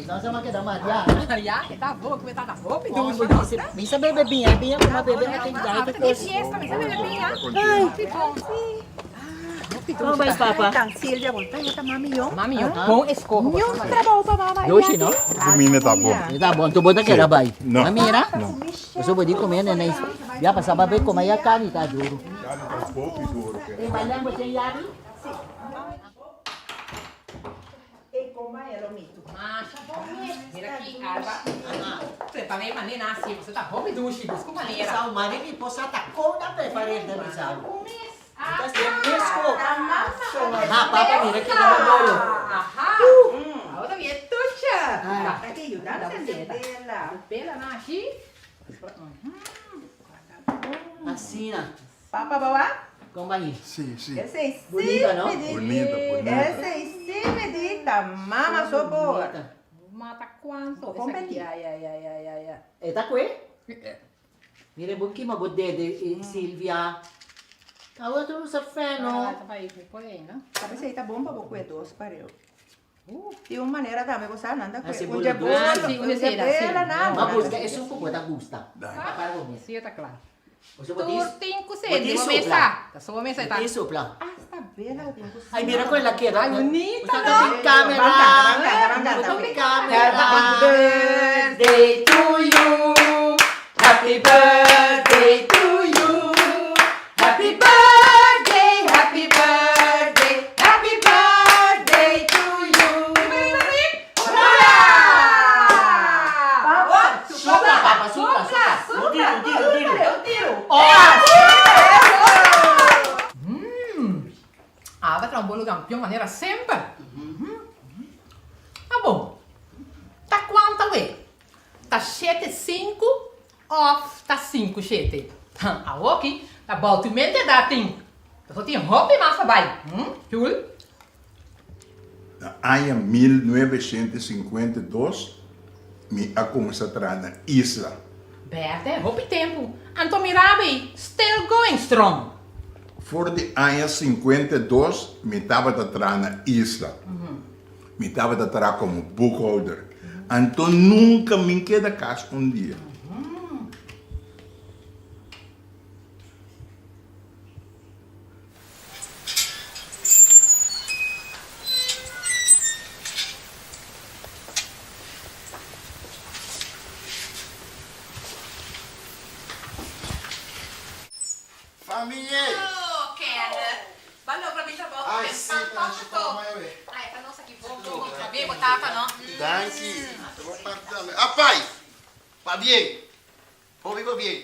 Mi sa m'a keda maria. Maria, e ta bo ku e tata hopi dushi no. Mi sa bebe biña, e biña ku m'a bebe a tin dai ta kos. Fiesta, mi sa bebe biña. Hopi bon. Hopi dushi. Kon bai papa? Tan Silvia, bon ta yeta mami yon. Mami yon, bon eskoho. Niun trabou pa mama. Dushi no? Kuminda ta bon. E ta bon, tu bo ta keda bai. No. A mira? Boso bo di kume nene. Ya pasa ba be kome ya kani ta duru. Kani ta hopi duru. E Marlene bo tin yabi? Masha bon mes. Mira aki Alba. Prepar'é manera nasi. Boso ta hopi dushi. Busca un manera. Sa un mari mi por sa ta kon a prepar'é den mi sa. Un mes. Mi ta hacié mes ko. Ha papa mira ki ta bo bolo. Aha. Awor ta bien tucha. Ta ke yuda sende bela. Bela nashi. Asina. Papa bawa? Kon bai? Si, si. Esei si Bunita, no? mi di. Bunita, bunita. Esei si mi di ta mama so por. Mata cuanto. Competi. Ya, ya, ya, ya, ya, ya. E ta kue? Mira bo kima bo dede Silvia. Awo ta usa feno. Ah, ta bai mi por ei, no? Ta pesei ta bon pa bo kue dos pareu. Tin un manera tambe bo sa nan ta kue Hasi un dje bolo dos. bolo, Sí, un dje bela nan. Ma busca esun cu bo ta gusta. Para bo mes. Sí, ta cla. Oso bo tin Tur tin cu bo sende tin bo supla. mesa. Ta so bo mesa Bo ta. tin supla. Hasta bela bo tin cu Ay mira con el a keda. Ay bunita Bo no. ta tin camera. Ban canta, ban canta, ban canta. Bo tin camera. Happy birthday to you. Happy birthday to you. Happy birthday, happy birthday, happy birthday to you. Hurra! Supla papa, supla, supla. Un tiro, un tiro, un tiro. Un tiro. Aba traha un bolo campeon manera semper. Ta bon. Ta cuanta we? Ta shete sinku of ta sinku shete? Awoki ta boutumente edat tin. Pasobra tin hopi mas pa bai. Jul? Na aña 1952 mi a kuminsá traha na Isla. Bèrdè, hopi tempu. Anto mira bay, still going strong. For di aña 52 mi tabata traha na Isla. Mi tabata traha komo boekhouder. Anto nunka mi keda kas un dia. Famie! Oh, Kenneth. Ba logra mi trabou ku Ai, den sí, pan ta tof haci to. pa maya we. Ai, ta nos aki bon bon bon. Pabia bo tata, no? Danki. Ta bo parti tambe. Ah, pai! Pabien! Hopi pabien!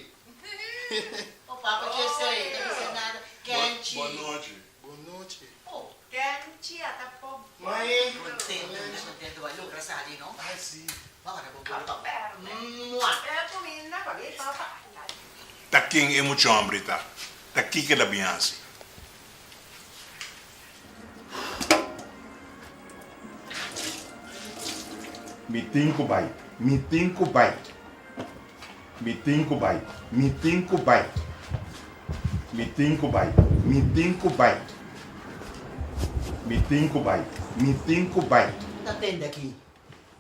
Oh, papa ke esei? Ta bisa nada. Kenchi. Bon nochi. Bon nochi. Oh. Kenchi a ta po. Mai. Contento, mi ta contento. Ba logra sali, no? Ai, sí. Ba wak bo bolo pa. Mua. E cuminda pabia papa. Ta ken e mucha hombre ta? Ta kiko el a bin hasi? Mi tin ku bai, mi tin ku bai, mi tin ku bai, mi tin ku bai, mi tin ku bai, mi tin ku bai, mi tin ku bai, mi tin ku bai. Ta tende aki.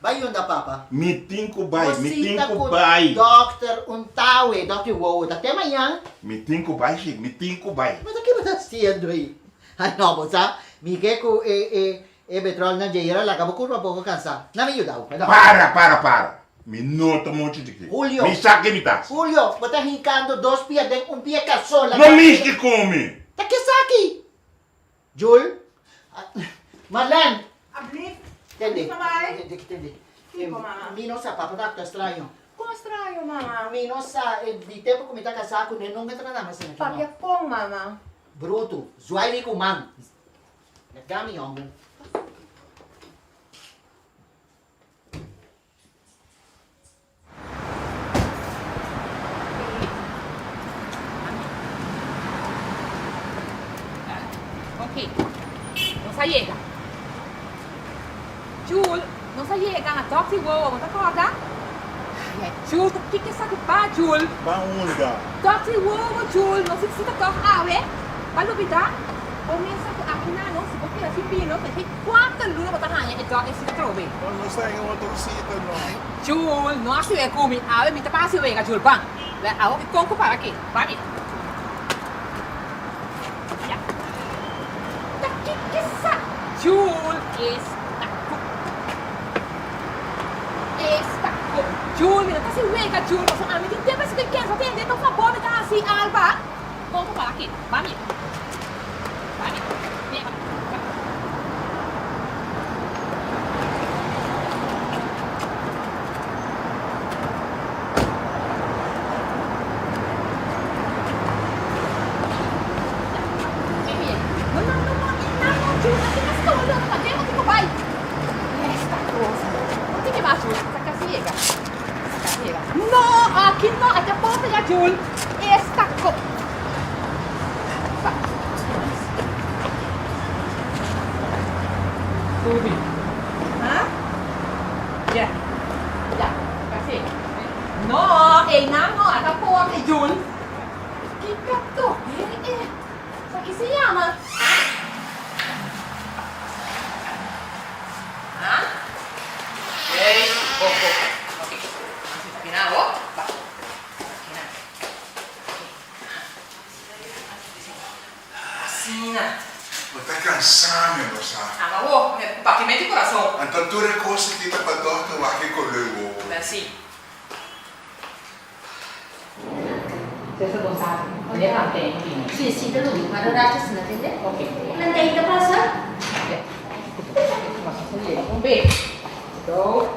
Bai yunda papa. Mi tin ku bai, Bo mi tin sita ku ku bai. dokter un tawe, dokter wowo ta te mañan. Mi tin ku bai shi, mi tin ku bai. Ma ta ke bo ta hasiendo ei? Ai no, bo sa, mi ke ku e e e betrolnan dje yera laga bo kurpa poko kansa. Na mi yuda bo, perdon. Para, para, para. Mi no ta muchu chikí. Julio. Mi sa ke mi ta hasi. Julio, bo ta hinkando dos pia den un pia kasola. No mishi ku mi. Ta ke esaki? Jul, Marlene! Ablief, Tende, Ablief mama. tende, tende. Kiko, mama? Mi no sa, papa ta actua straño. Kon straño, mama? Mi no sa, di tempo ku mi ta kasá kuné nunka ta nada mas asina ki no. Papia kon, mama? Brutu, zwaai mi ku man. Laga mi homber. Ok, nos a yega. Jul, nos a yega na Dòkter Wowo, bo ta kòrda? Ai, Jul, ta kiko esaki pa, Jul? Pa unda? Dòkter Wowo, Jul, nos tin sita tòg awe. Ba lubidá? Bo mesa ku aki. Aki na no, si bo keda sin bini no, ta dje kuater luna bo ta haña e dòk esei atrobe. No, no sa en otro sita no. Jul, no hasi wega ku mi. Awe mi ta pa hasi wega, Jul. Ban. Wè, awo ki kon ku para aki. Ban mi. Ya. Ta kiko sa? Jul, esta ku. Esta ku. Jul, mi no ta hasi wega, Jul, pasobra ami tin tempu esaki kensa tende. Pa fabor mi ta hasi, Alba. Kon ku para aki. Ban mi. Ban mi. Bien. Ban. No, no, no, no, no, no, Jul, aki ta solo, pa den bo tin ku bai. Esta cosa. No tin ke mas, Jul, ta kasi yega. Ta kasi yega. No, aki no, aki a porta ya, Jul. Esta co. Ba. Subi. Ha? Ya. Ya, kasi yega. No, einan no, ata porta, Jul. Kiko to? Eh, eh. Sa ki se yama? Ha? Hey, bo, bo. Ok. Así ta kina, oh. Ba. Kina. Asina. Bo ta cansá mi, bo sa. Ama bo, me bati menti corazon. Anto tur e cos aki ta pa dokter wak e coleu wowo. Merci. Cesar Gonzalo, Meneer Plantein ku bini. Si, si ta lubi. Mara rato si na tende. Ok. Plantein ta pasa? Ya. Nos a yega un be. Go.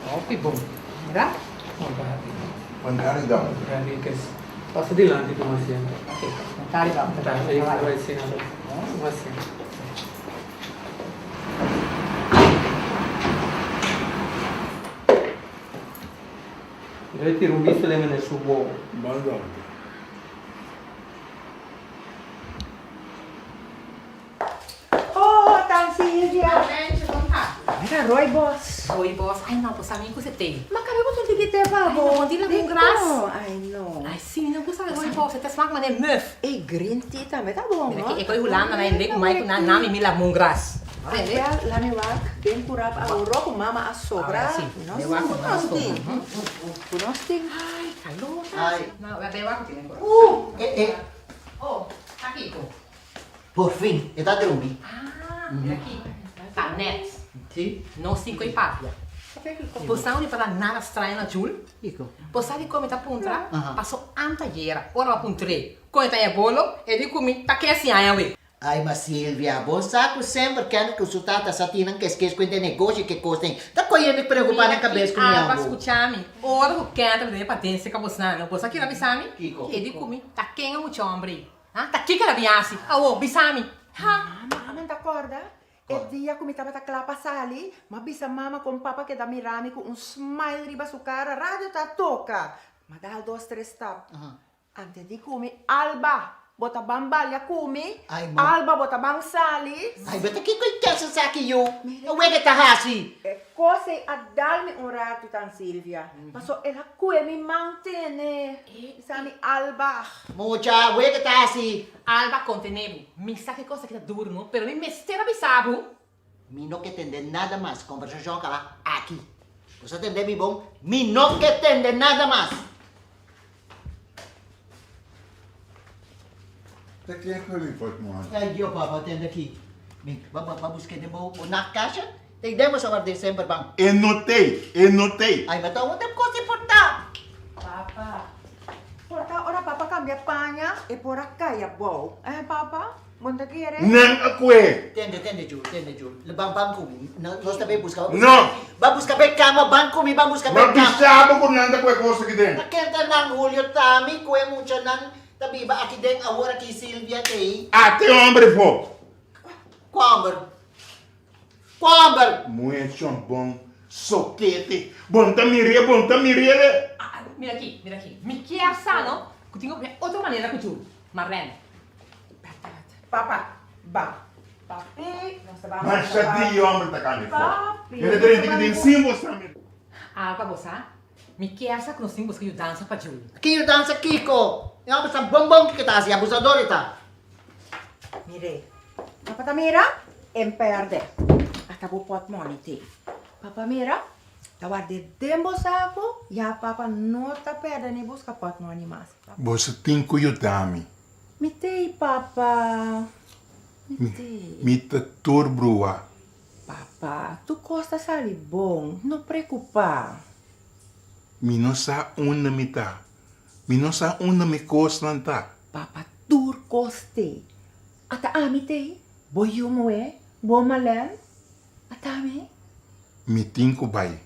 Hopi bon. Mira. Mandari dan. Henriquez. Pasa dilanti tuma asiento. Ok. Mandari dan. Ta, ei ta bai sinta. Tuma asiento. Debe tira un bista den mene su wowo. Ban dòkter. Oh, tan Silvia. Mencho, kon ta? Mira rooibos. Rooibos. Ai no, pues ami ku se te. Ma kabe bo tin tiki te pa bo. Ai no, bo tin lemongrass. Ai no. Ai si, mi no gusta rooibos, e ta smak manera muf. E green tea tambe ta bon, Mira no? ki e koi Hulanda na e lek mai ku nan nami mi lemongrass. Wel, laat mi wak den kurap aworo ku mama a sobra. Mi wak ku Nos tin. Ku nos tin. Ai, kalor. Ai. No, we wak ku tin den kurap. Eh, eh. Oh, ta kiko? Por fin, e ta drumi. Ah, mira aki. Ta net. Si. Nos tin koi papia. Bo sa uni para nada straño na Jul? Kiko? Bo sa dikon mi ta puntra? Paso antayera, ora bo a puntr'é kon e ta e bolo, e di ku mi ta ke siña awe. Ai ma Silvia, bo sa ku semper Kenneth ku su tata sa tin nan keskes ku hende negoshi ke kos den. Ta koe hende preokupa nan kabes ku mi Mira ki Alba ambo. skucha mi, ora ku Kenneth a bini pa den serka bosnan, bo sa kila bisa mi? Kiko? E di ku mi, ta ken e mucha hombre ei? Ha? Ta kiko el a bin hasi? Awo, bisa mi. Ha? Mama, amen ta kòrda e dia ku mi tabata kla pa sali, m'a bisa mama kon papa keda mira mi ku un smile riba su kara, radio ta toka. M'a dal dos tres stap. Ante di ku mi, Alba, bo ta ban balia ku mi? Ai, ma. Alba, bo ta ban sali? Ai, bo ta kiko i kesa esaki yu? Awor ke ta hasi? E kos ei a dal mi un ratu, tan Silvia, paso el a kue mi man tene. Bisa mi, Alba. Mucha, awor ke ta hasi? Alba, kontene bo. Mi sa ke kos aki ta duru, no, pero mi mester a bisa bo. Mi no ke tende nada mas. Kombersashon a kaba aki. Bo sa tende mi bon? Mi no ke tende nada mas! Ta ken ku report mo an? Ay Dio papa tende aki. Mi ba ba busk'e den bo nachtkastje? Te idea bo sa ward'é semper ban. E no t'ei, e no t'ei. Ay ma ta un den kos importá. Papa, por ta ora papa kambia paña e por a kai abou, eh papa? Bo no ta kere? Nan a kue. Tende, tende Jul, tende Jul. Ban, ban ku mi. Nos ta bay buska. No! Ban buska bay kama, ban ku mi, ban buska Ma bay kama. bisa bo ku nan ta kue kos aki den. Ta ken ta nan, Julio? Ta mi kue muchanan ta biba aki den awor aki Silvia t'ei. A te homber fo. Kua homber? Kua homber? Muhe chon bon. Sokete, bon ta mir'é, bon ta mir'é. Ah, mira aki, mira aki. Mi kier sa no, ku tin un otro manera ku Jul. Marlene. Papa, ban. Papi, nos ta ban. Masha di homber ta kami for. Papi, Kende ta renti ki den sin bo sa mi. Alba bo sa, mi kier sa ku nos tin buska yudansa pa Jul. Ki yudansa kiko? E homber sa bon bon kiko ta hasi, abusador e ta. Mire, papa ta mira, en perde. Ata bo potmoni te. Papa mira, ta ward'é den bo saku, ya papa no ta perde ni buska potmoni mas. Boso tin ku yuda mi. Mi t'ei, papa. Mi t'ei. Mi ta tur brua. Papa, tur kos ta sali bon, no preokupá. Mi no sa unda mi ta. Mi no sa unda mi kosnan ta. Papa, tur kos t'ei. Ata ami t'ei, bo yu muhé, bo Malen. Ata ami. Mi tin ku bai.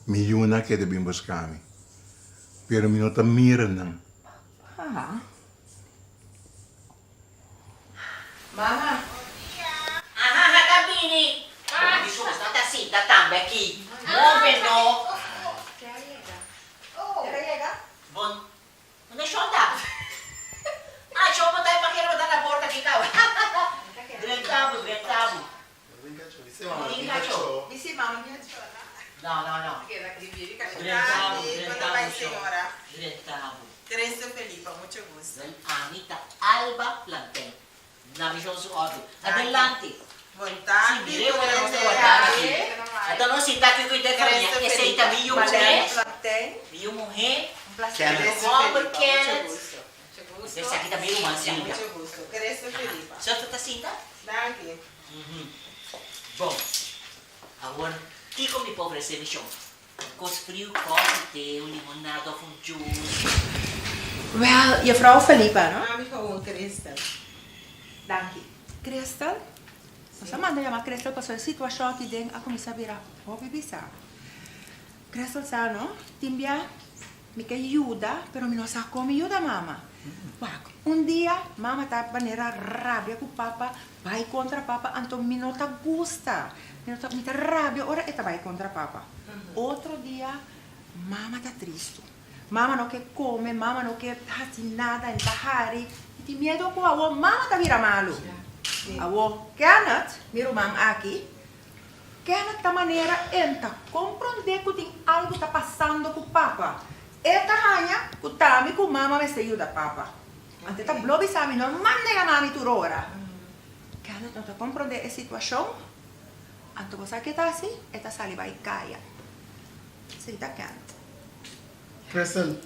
Mi yunan keda bin buska mi, pero mi no ta mira nan. Papa. Mama. Aha, ha ta bini. Mi sus no ta sinta tambe aki. Move no. Ke a yega? Ke ta yega? Bon, unda shon ta? Ah, shon bo ta imagina bo ta na porta aki caba. Drenta bo, drenta bo. Bon, awor kiko mi por ofresé mi shon? Kos friu, kòfi, te, un limonada òf un djus? Wèl, jefrou Felipa, no? Ami gewoon Christel. Danki. Christel? Nos a manda yama Christel pasobra e situashon aki den a kuminsá bira hopi bisá. Christel sa, no? Tin bia Mi ke yuda, pero mi no sa kon mi yuda mama. Wak, un dia mama ta manera rabia ku papa, bai kontra papa, anto mi no ta gusta. Mi no ta, mi ta rabia ora e ta bai kontra papa. Otro dia mama ta tristu. Mama no ke kome, mama no ke hasi nada, e ta hari. Mi tin miedu ku awor mama ta bira malu. Awor Kenneth, mi ruman aki, Kenneth ta manera en ta komprondé ku tin algu ta pasando ku papa. E ta haña ku ta mi ku mama mester yuda papa. Anto e ta blo bisa mi no manda yama mi tur ora. Kenneth no ta komprondé e situashon. Anto bo sa ke ta hasi? E ta sali bai kaya. Esei ta Kenneth. Crystal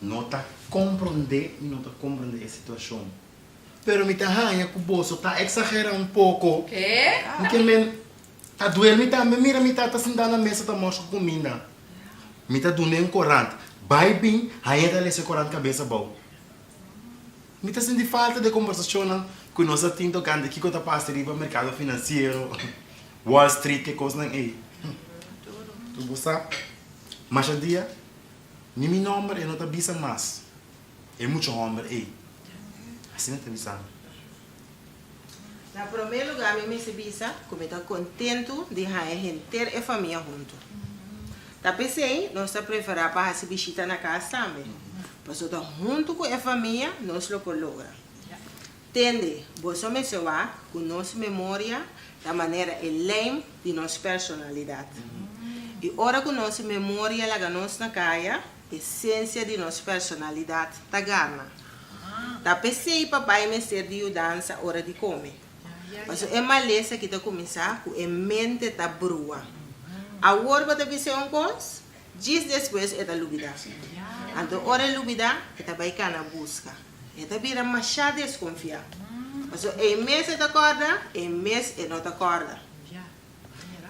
no ta komprondé mi no ta komprondé e situashon. Pero mi ta haña ku boso ta eksagera un poko. Mi ke men ta duel mi tambe mira mi tata sintá na mesa ta mòsh ku kuminda. Mi ta dun'é un korant. Bai bin, hañ'é ta lesa e korant kabes abou. Mi ta sinti falta di e kombersashonnan ku nos a tin tokante kiko ta pasa riba merkado finansiero, Wall Street, ke kosnan ei. Tur bo sa, masha dia ni mi nòmber e no ta bisa mas. E mucha homber ei. Asina ta bisa mi. Na promé lugá mi mester bisa ku mi ta kontentu di haña henter e famia huntu. Ta p'esei nos ta preferá pa hasi bishita na kas tambe, pasobra ta huntu ku e famia nos lo por logra. Tende, boso mester wak ku nos memoria ta manera e lijm di nos personalidat. I ora ku nos memoria laga nos na kaya, Esensia di nos personalidat ta gana. Ta p'esei papai mester di yudansa ora di kome. Pasobra e malesa ki ta kuminsá ku e mente ta brua. Awor bo ta bis'é un kos, djis despues e ta lubidá. Anto ora e lubidá, e ta bai kana buska. E ta bira mashá deskonfiá. Pasobra ei mes e ta kòrda, ei mes e no ta kòrda.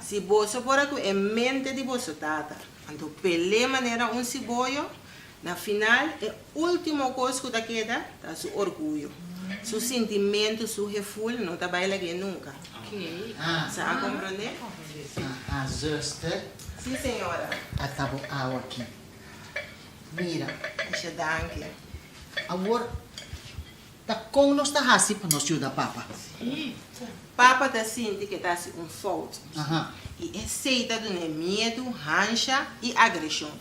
Si boso por a ku e mente di boso tata, anto pel'é manera un siboyo, na final e último kos ku ta keda ta su orguyo. Su sintimentu, su heful no ta bai lag'é nunka. Sa a komprondé? Aha, zuster. Sí, señora. Ata bo awa aki. Mira. Masha danki. Awor. Ta kon nos ta hasi pa nos yuda papa? Papa ta sinti ku e ta hasi un fout. I esei ta dun'é miedu, hansha i agreshon.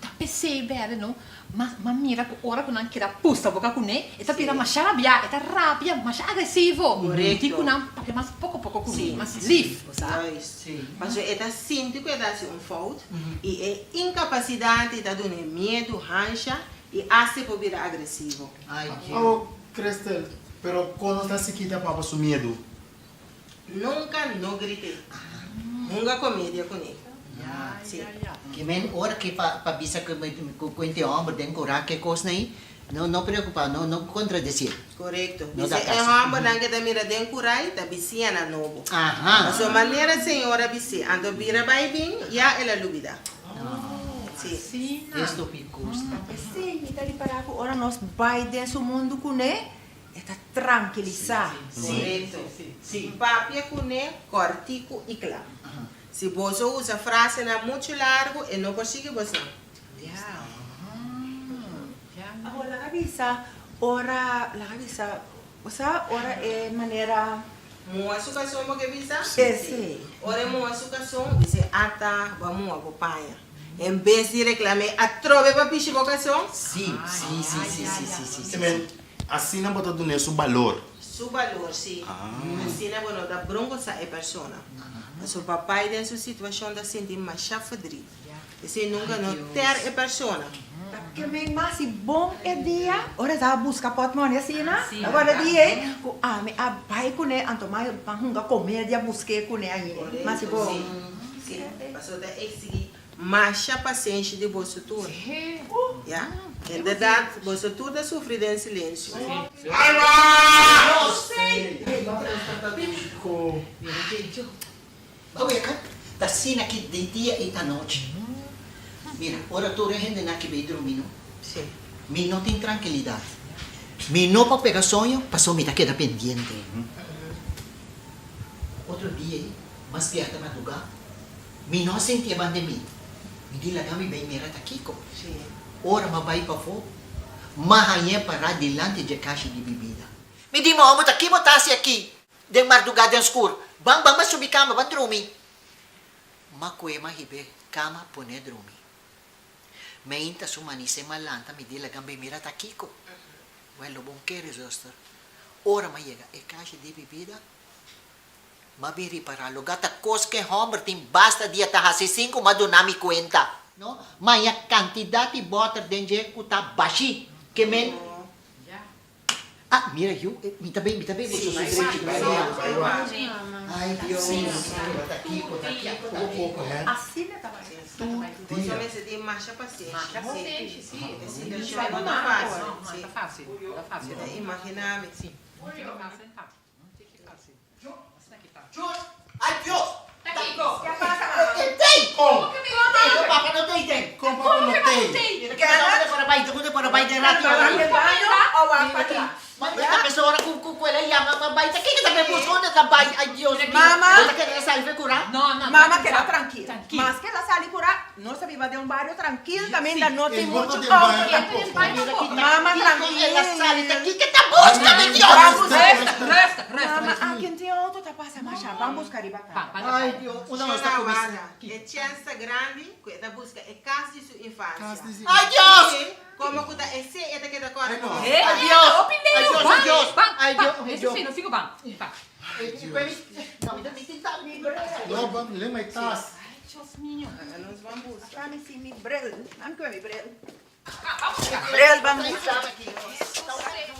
Ta p'esei bèrdè no? Ma m'a mira ku ora ku nan keda pusta boka kuné, e ta bira masha rabiá, e ta rabia, masha agresivo. Korekto. Tin ku nan papia mas poko poko kuné, mas lif, bo sa. Juist. Pasobra e ta sinti ku e ta hasi un fout i e inkapasidat ei ta dun'é miedu, hansha i asta e por bira agresivo. Ai, Awo, Christel, pero kon nos ta hasi kita papa su miedu? Nunka no grité. Hunga komedia kuné. Sí. Ke men ora ke pa pa bisa ku ku kuente hòmber den kura ke kosnan ei, no no preokupá, no no kontradesí. Korekto. No Bisa da e kaso. hòmbernan ke ta mira den kura ei ta bisiñanan nobo. Aha. Pasobra manera Señor a bis'é, anto bira bai bin, ya el a lubidá. Sí. Esto pi kosnan. P'esei mi ta ripará ku ora nos bai den su mundu kuné, E ta trankilisá. Korekto. Papia kuné kòrtiku i kla. Si boso usa frasenan muchu largu, e no por sigui boso. Awor laga bisa ora, laga bisa, bo sa ora e manera. Muha su kason bo ke bisa? Sí. Ora e muha su kason, bis'é ata bo a muha bo paña. En bes di reklam'é atrobe pa pishi bo kason. Sí, sí, sí, sí, sí, sí, sí, sí. Asina bo ta dun'é su balor. Su balor, sí. Asina bo no ta brongosa e persona. Pasobra papai den su situashon ta sinti masha ferdrit. Esei nunka no ter e persona. Ta kem'é mas i bon e dia ora e ta buska pòtmòni asina. Ta guarda di ei ku ami a bai kuné anto mi a hunga komedia busk'é kuné ahi. Mas i bon. Sí, pasobra ta eksigí Masha pasenshi di boso tur. Ya. En berdad, boso tur ta sufri den silensio. Ta asina ki di dia i anochi. Mira, ora tur e hendenan aki bay drumi no, mi no tin trankilidat. Mi no por pega soño pasobra mi ta keda pendiente. Otro dia ei, mas biaha ta madruga. Mi no a sinti e banda mi. Mi di laga mi bay mira ta kiko. Ora m'a bay pafó, m'a hañ'é pará dilanti dje kashi di bibida. Mi di, Mohamud, ta ki bo ta hasi aki den mardugá den skur? Ban, ban, ban subi kama, ban drumi. M'a kue m'a hib'é kama pon'é drumi. Meinta su manisé m'a lanta, mi di laga mi bay mira ta kiko. Wèl, lo bon kere, zuster. Ora m'a yega e kashi di bibida, M'a bin ripará lo gata kos k'e hòmber tin basta dia ta hasi sin ku m'a duna mi kuenta. No, maña kantidat di bòter den dje ku ta bashí ke men. Ah, mira yu, mi ta bin, mi ta bin boso su drechi bai wak. Ai Dios, ta kiko, ta kiko, ta kiko. Asina ta bai. Boso mester tin masha pasenshi. E situashon no ta fásil. Mi ta imaginá mi. Ay Dios! Ta kiko? Ke pasa mama? E tei! Kon? Kon papa no tei den? Kon papa no tei? Mira ke ta para bai, ta para bai den rati. Wak den baño o wak patras? Ma ta pensa ora ku ku el a yama ma bai ta kiko ta be buska unda ta bai? Ay Dios mío. Mama. Bo ta kere el a sali fe kura? No, no. Mama keda trankil. Maske el a sali kura, nos ta biba den un bario trankil kaminda no tin muchu auto tampoco. Mama trankil. El a sali ta kiko ta buska mi Dios? Resta, resta, resta. Mama aki tin auto ta pasa masha, ban buska riba kaya. Ay Dios, unda nos ta kuminsa? E chèns ta grandi ku e ta buska e kas di su infansia. Ay Dios! Komo ku ta esei e ta keda kòrda ku nos. Ay Dios! Ay Dios, ay Dios! Ay Dios, ay Dios! No, ban lema e tas. Nos ban buska. Ami sin mi bril, ami kue mi bril. Bril ban buska.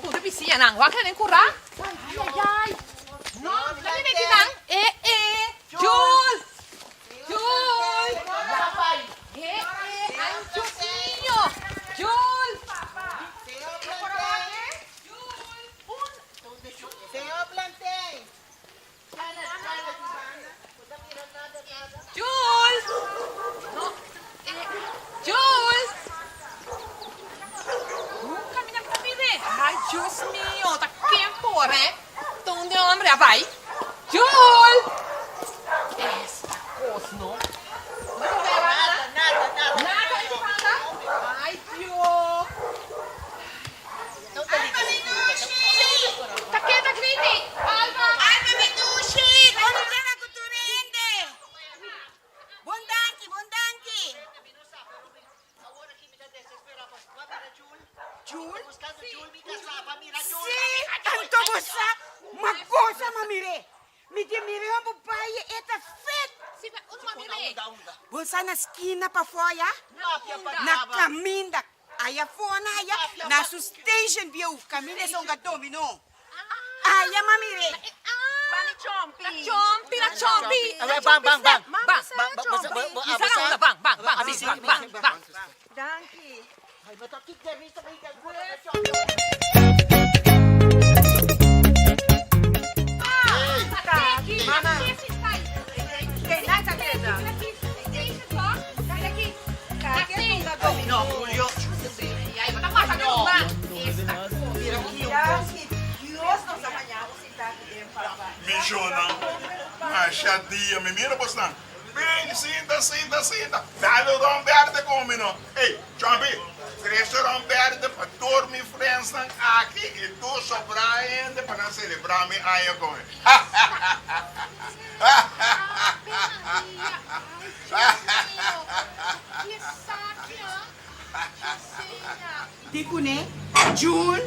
Punta bisiñanan, wak nan kurá. Ay, ay, ay. No, la bini kinan. Eh, eh. Jules! Jules! Eh, eh. Ay, Dios mío. Jules! Señor Plantain. Jules! No, eh, Jules! Nunca mi na mire. Ay, Dios mío, ta ken por, eh? Donde? bon danki. Jul? Sí, anto bo sa, ma gosa ma mir'é. Mi di mir'é ora bo bai e ta fet. Bo sa na skina pafó ya? Na kaminda aya afó na aya na su station bieu kaminda esonga dominó. Aya ma mir'é. Danki. Misionan, masha dia mi mira bosnan. Bin, sinta, sinta, sinta. Dale ron berde ku mi no. Ey, Chompi, trese ron berde pa tur mi friendsnan aki i tur sobrá hende pa nan selebrá mi aña ku mi. Di kuné, Jul,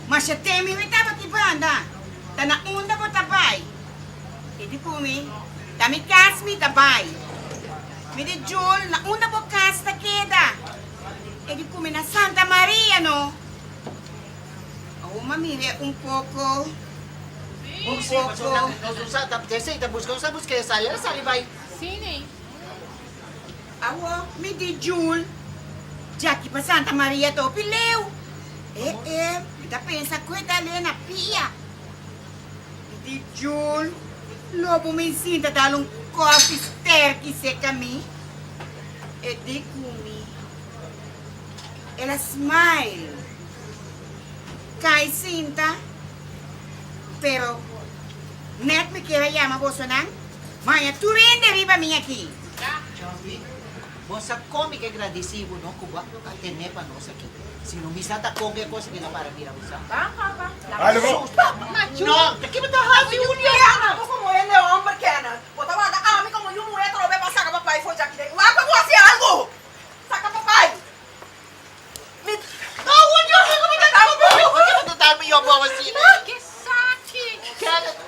masha temi mi tabata banda, ta na unda bo ta bai? E di ku mi, Ta mi kas mi ta bai. Mi di, Jul, na unda bo kas ta keda? E di ku mi, Na Santa Maria no. Awor m'a mir'é un poko, un poko. Awor mi di Jul, Djaki pa Santa Maria ta hopi leu. E e, mi ta pensa ku e ta le na pia. Mi di Jul, Lo bo mi sinta dal un kofi sterki seka mi? E di ku mi. El a smile. Kai sinta, pero net mi kier a yama bosonan, maña tur hende riba mi aki. Chompi, bo sa kon mi ke gradisí bo no ku bo a tene pa nos aki. Si no mi sa ta kon ke kos aki na para mira bo sa. Ban papa. Hale bo. No, ta ki bo ta hasi Julia? Kenneth, bo komo hende homber Kenneth. Bo ta wanta ami komo yu muhé trobe pa saka papai for djaki den. Wak pa bo hasi algu. Saka papai. Mi No, Julio, kiko bo ta hasi? Kiko bo ta dal mi yo bo asina? Kenneth,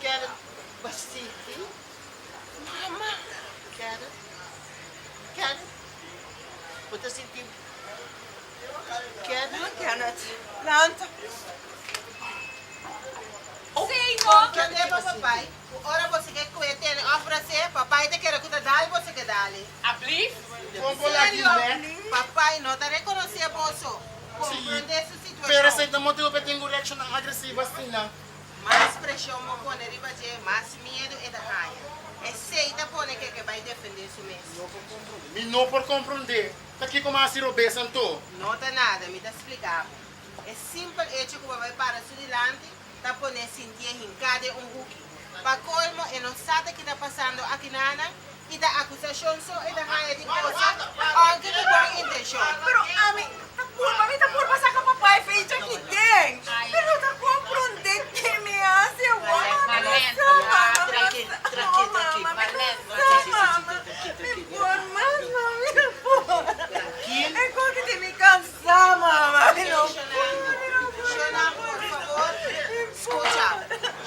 Kenneth, Basiti. Mama. Kenneth. Kenneth. Bo ta sinti Kenneth? Kenneth, lanta. Kende bo papai? Ku ora bo si ke kue tene ofresé, papai ta kere ku ta dal bo si ke dali. Ablief? Serio, papai no ta rekonosé boso. Komprondé su situashon. Pero esei ta motibu pa e tin un reakshonnan agresivo asina. Mas preshon bo pone riba dje, mas miedu e ta haña. Esei ta pone ke ke bai defendé su mes. Mi no por komprondé. Ta kiko mi a hasi robes anto? No ta nada, mi ta splika bo. E simpel echo ku bo bai para su dilanti ta pon'é sintié hinká den un huki. Pa kolmo, e no sa ta ki ta pasando akinanan i ta akusashon so e ta haña di boso, ounke ku bon intenshon. Pero ami ta purba, mi ta purba saka papai fecha aki den, pero no ta komprondé ke mi hasi awor. Mama, mi no sa, mama, mi no sa, no, mama, mi no sa, mama, mi por mas, mama, mi no por. E kos ki tin mi kansa, mama, mi no por, mi no por. Shona, por favor, skucha.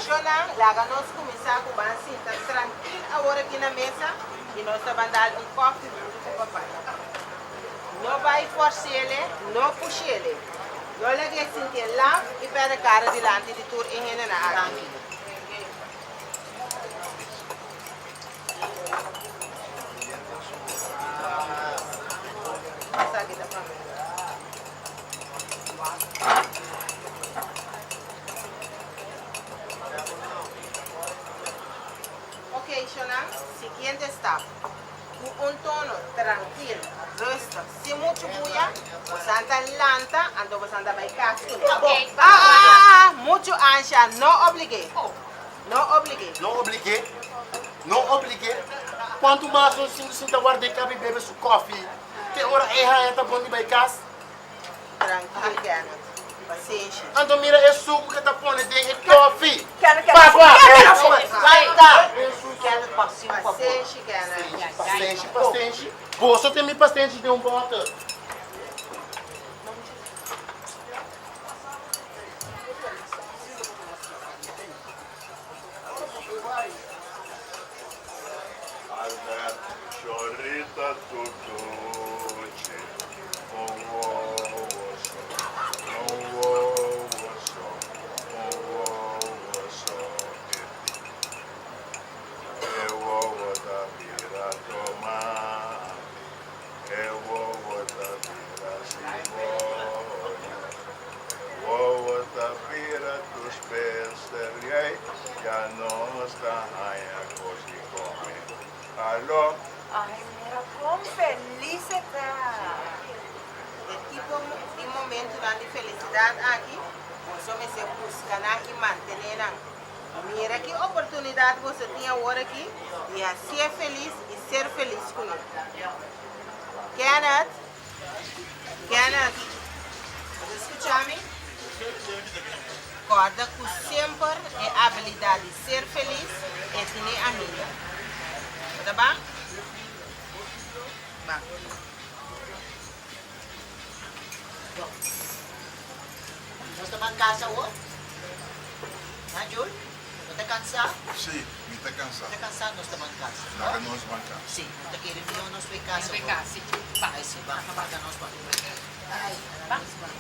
Shona, laga nos kuminsá ku ban sinta trankil awor aki na mesa i nos ta ban dal un kòfi huntu ku papai. No bai fòrs'ele, no push'ele. No lag'é sintié laf i pèrdè kara dilanti di tur e hendenan aki. Esaki ta pa mi. Ok, Shonan, siguiente stap. Ku un tono trankil, rustig, sin muchu buya, bosan ta lanta, anto bosan ta bai kas kuné. Ah, ah, ah, ah, muchu ansha, no oblig'é. No oblig'é. No oblig'é, no oblig'é. Kuantu mas nos tin ku sinta warda e kabi bebe su kòfi, te ora e haña ta bon di bai kas? Trankil, Kenneth. Pasenshi. Anto mira e suku ke ta pone den e kofi. Kenneth, Papa! Basta! Kenneth, pasi un favor. Pasenshi, Kenneth. Pasenshi, pasenshi. Boso tin mi pasenshi den un bòter. Albert, Chorita tur duchi, un wowo so, un wowo so, un wowo so e tin. E wowo ta bira tomati, e wowo ta bira siboyo, e wowo ta bira tur speseriei, ya nos ta haña kos di kome. Aló. Ay, mira kon felis e ta! E tipo di momentunan di felisidat aki, boso mester buska nan i mantené nan. Mira ki oportunidat boso tin awor aki di hasié felis i ser felis ku nan. Kenneth, Kenneth, bo ta skucha mi? Kòrda ku semper e abilidat di ser felis e tene ainda. Bo ta ban? Ban. Bon. Nos ta ban casa awor? Ha, Jul? Bo ta cansa? Sí, mi ta cansa. Bo ta cansa? Nos ta ban casa. Laga nos ban casa. Sí, mi ta kere mihó nos bay casa Nos bay awor. casa, sí. Ban. Ay, sí, ban. Laga nos ban. Ay, laga nos ban.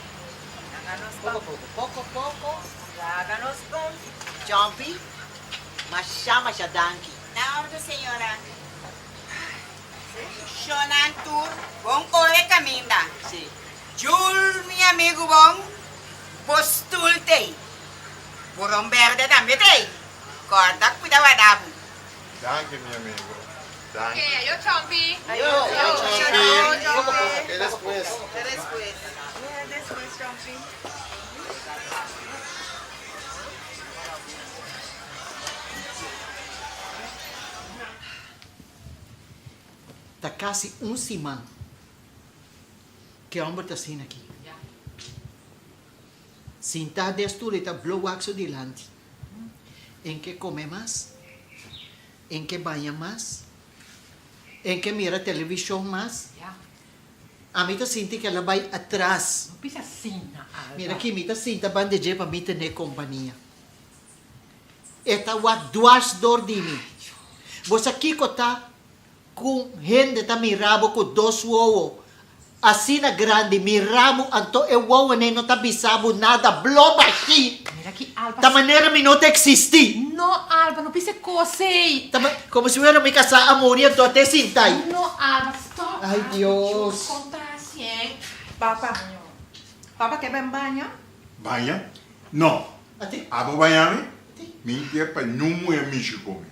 Laga nos ban. Poco poco, poco poco. Laga nos ban. Jumpy, masha masha danki. Na ordu, señora. Shonan tur bon kohe kaminda. Sí. Jul mi amigu bon, bo stul t'ei. Buron berde tambe t'ei. Kòrda kuida warda bo. Danki mi amigu. Danki. Oke, ayo Chompi. Ayo Chompi. Te despues. Te despues. Te despues Chompi. Ta kasi un siman ke homber ta asina aki. Sintá den stul e ta blo wak su dilanti. En ke kome mas, en ke baña mas, en ke mira televishon mas. Ami ta sinti ke el a bai atras. Mira aki mi ta sinta banda dje pa mi tene kompania. E ta wak dwars dor di mi. Bo sa kiko ta ku hende ta mira bo ku dos wowo asina grandi mira bo anto e wowonan no ta bisa bo nada blo bashí. Mira ki Alba. Ta manera mi no ta eksistí. No Alba no bisa e kos ei. Ta komo si fuera mi kasá a muri anto a te sinta ei. No Alba stop. Ay Dios. Kon ta hasi hein. Papa papa ke ben baña? Baña? No. Abo baña mi? Mi ke pa niun muhé mishi ku mi.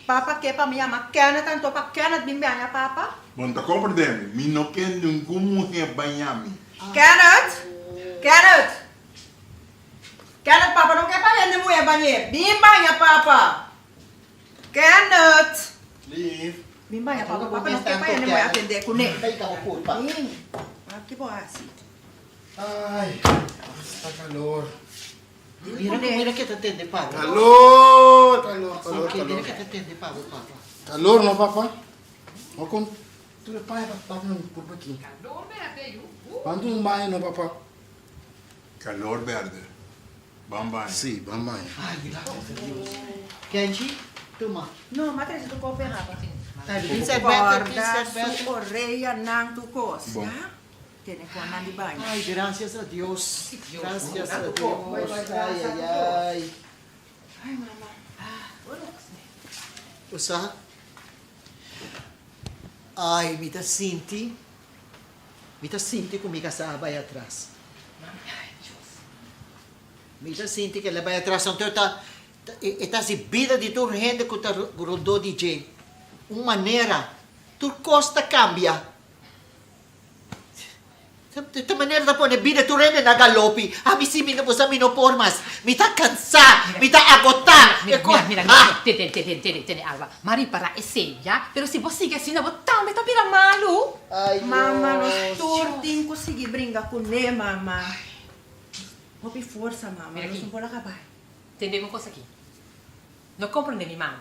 Papa ke pa mi yama Kenneth anto pa Kenneth bin baña papa? Bo no ta komprende mi. Mi no ke ningun muhé baña mi. Kenneth! Kenneth! Kenneth papa no ke pa hende muhé bañ'é. Bin baña papa! Kenneth! Lief. Bin baña papa. Papa no ke pa hende muhé atendé kuné. Bin. Wak ki bo hasi. Ay, esta calor. Mira mira ke ta tende pa bo. Calor, calor, calor, calor. Mira ke ta tende pa bo papa. Calor no papa. No con tur e paña ta tapa mi curpa aki. Calor berde yu. Ban tuma un baño no papa. Calor berde. Ban baña. Si, ban baña. Ay, gracias a Dios. Kenchi, tuma. No, m'a trese tu koffie haba. Corda su orea nan tu cos, ya? Tene con nan di baño. Ay, gracias a Dios. Gracias a Dios. Ay, ay, ay. Ay, mama. Bo sa? Ay, mi ta sinti, mi ta sinti cu mi casa a bay atras. Mi ta sinti cu el a bay atras, anto e ta, e ta haci bida di tur hende cu ta rondó di dje. Un manera, tur cos ta cambia. Ta manera ta pone bida tur hende na galopi. Ami si mi no por sa mi no por mas. Mi ta cansá, mi ta agotá. Mira, mira, mira, mira, tene, tene, tene, tene, Alba. M'a ripará esei, ya. Pero si bo sigui asina bo tambe ta bira malu. Ay, Mama, nos Dios. tur tin cu sigui bringa cuné, mama. Hopi forsa mama, Mira nos aki. no por laga bai. Tende un kos aki. No komprende mi mama,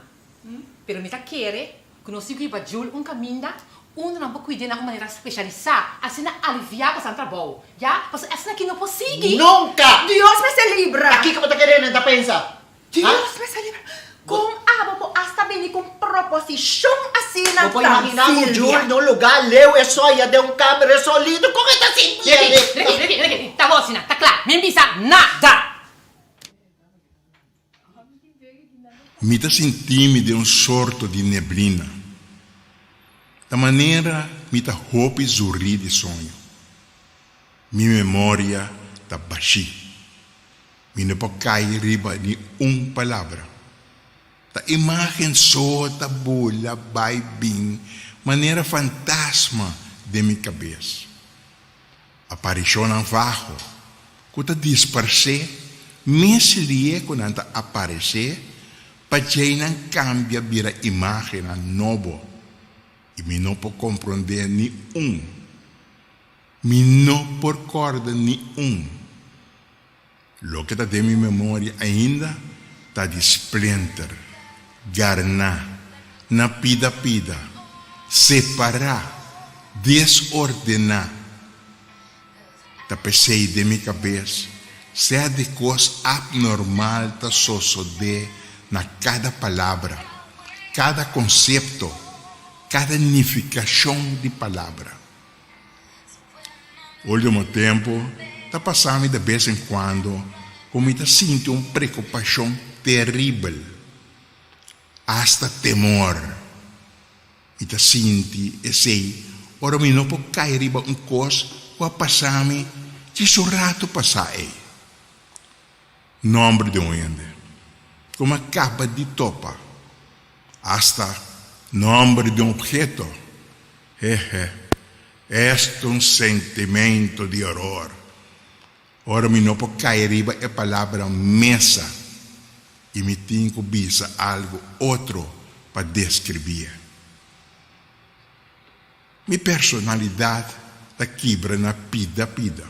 pero mi ta kere ku nos tin ku hiba Jul un kaminda unda nan por kuid'é na un manera spesialisá, asina aliviá ku esnan trabou, ya, pasobra esnan aki no por sigui. Nunka! Dios mester libra! Ta kiko bo ta kere nan ta pensa? Dios mester libra! Kon abo por asta bini ku un proposishon asina Bo por tan, imaginá ku Silvia? Jul na un lugá leu e soya den un kamer e solito, kon e ta sinti Reki, reki, reki, reki, ta bo asina, ta kla, mi bisa nada! Mi ta sinti mi den un sorto di neblina. Ta manera mi ta hopi zurí di soño. Mi memoria ta bashí. Mi no por kai riba ni un palabra. Ta imágen so ta bula bai bin manera fantasma den mi kabes. Aparishonnan vago ku ta disparsé mes lie ku nan ta aparesé pa djei nan kambia bira imágennan nobo i mi no por komprondé ni un. Mi no por kòrda ni un. Loke ta den mi memoria ainda ta di splinter, garná, na pida pida, separá, desordená. Ta p'esei den mi kabes sea di kos abnormal ta sosodé na kada palabra, kada konsepto, kada nifikashon di palabra. Ultimo tempu ta pasa mi de bes en kuando ku mi ta sinti un preokupashon teribel, asta temor. Mi ta sinti esei ora mi no por kai riba un kos ku a pasa mi djis un ratu pasá ei. Nòmber di un hende ku mi a kaba di topa, asta nòmber di un opheto. Hehe, esta un sentimento di horor. Ora mi no por kai riba e palabra mesa i mi tin ku bisa algu otro pa deskribié. Mi personalidat ta kibra na pida pida.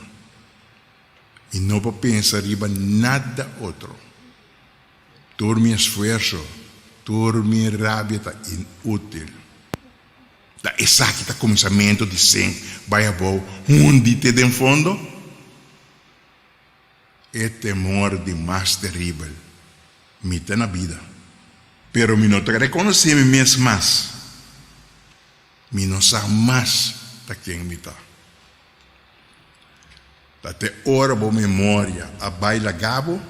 Mi no por pensa riba nada otro. Tur mi esfuerso, tur mi rabia ta inútil. Ta esaki ta kuminsamentu di sink bai abou hundi te den fondo? E temor di mas teribel. Mi ta na bida, pero mi no ta rekonosé mi mes mas. Mi no sa mas ta ken mi ta. Ta te ora bo memoria a bai laga bo,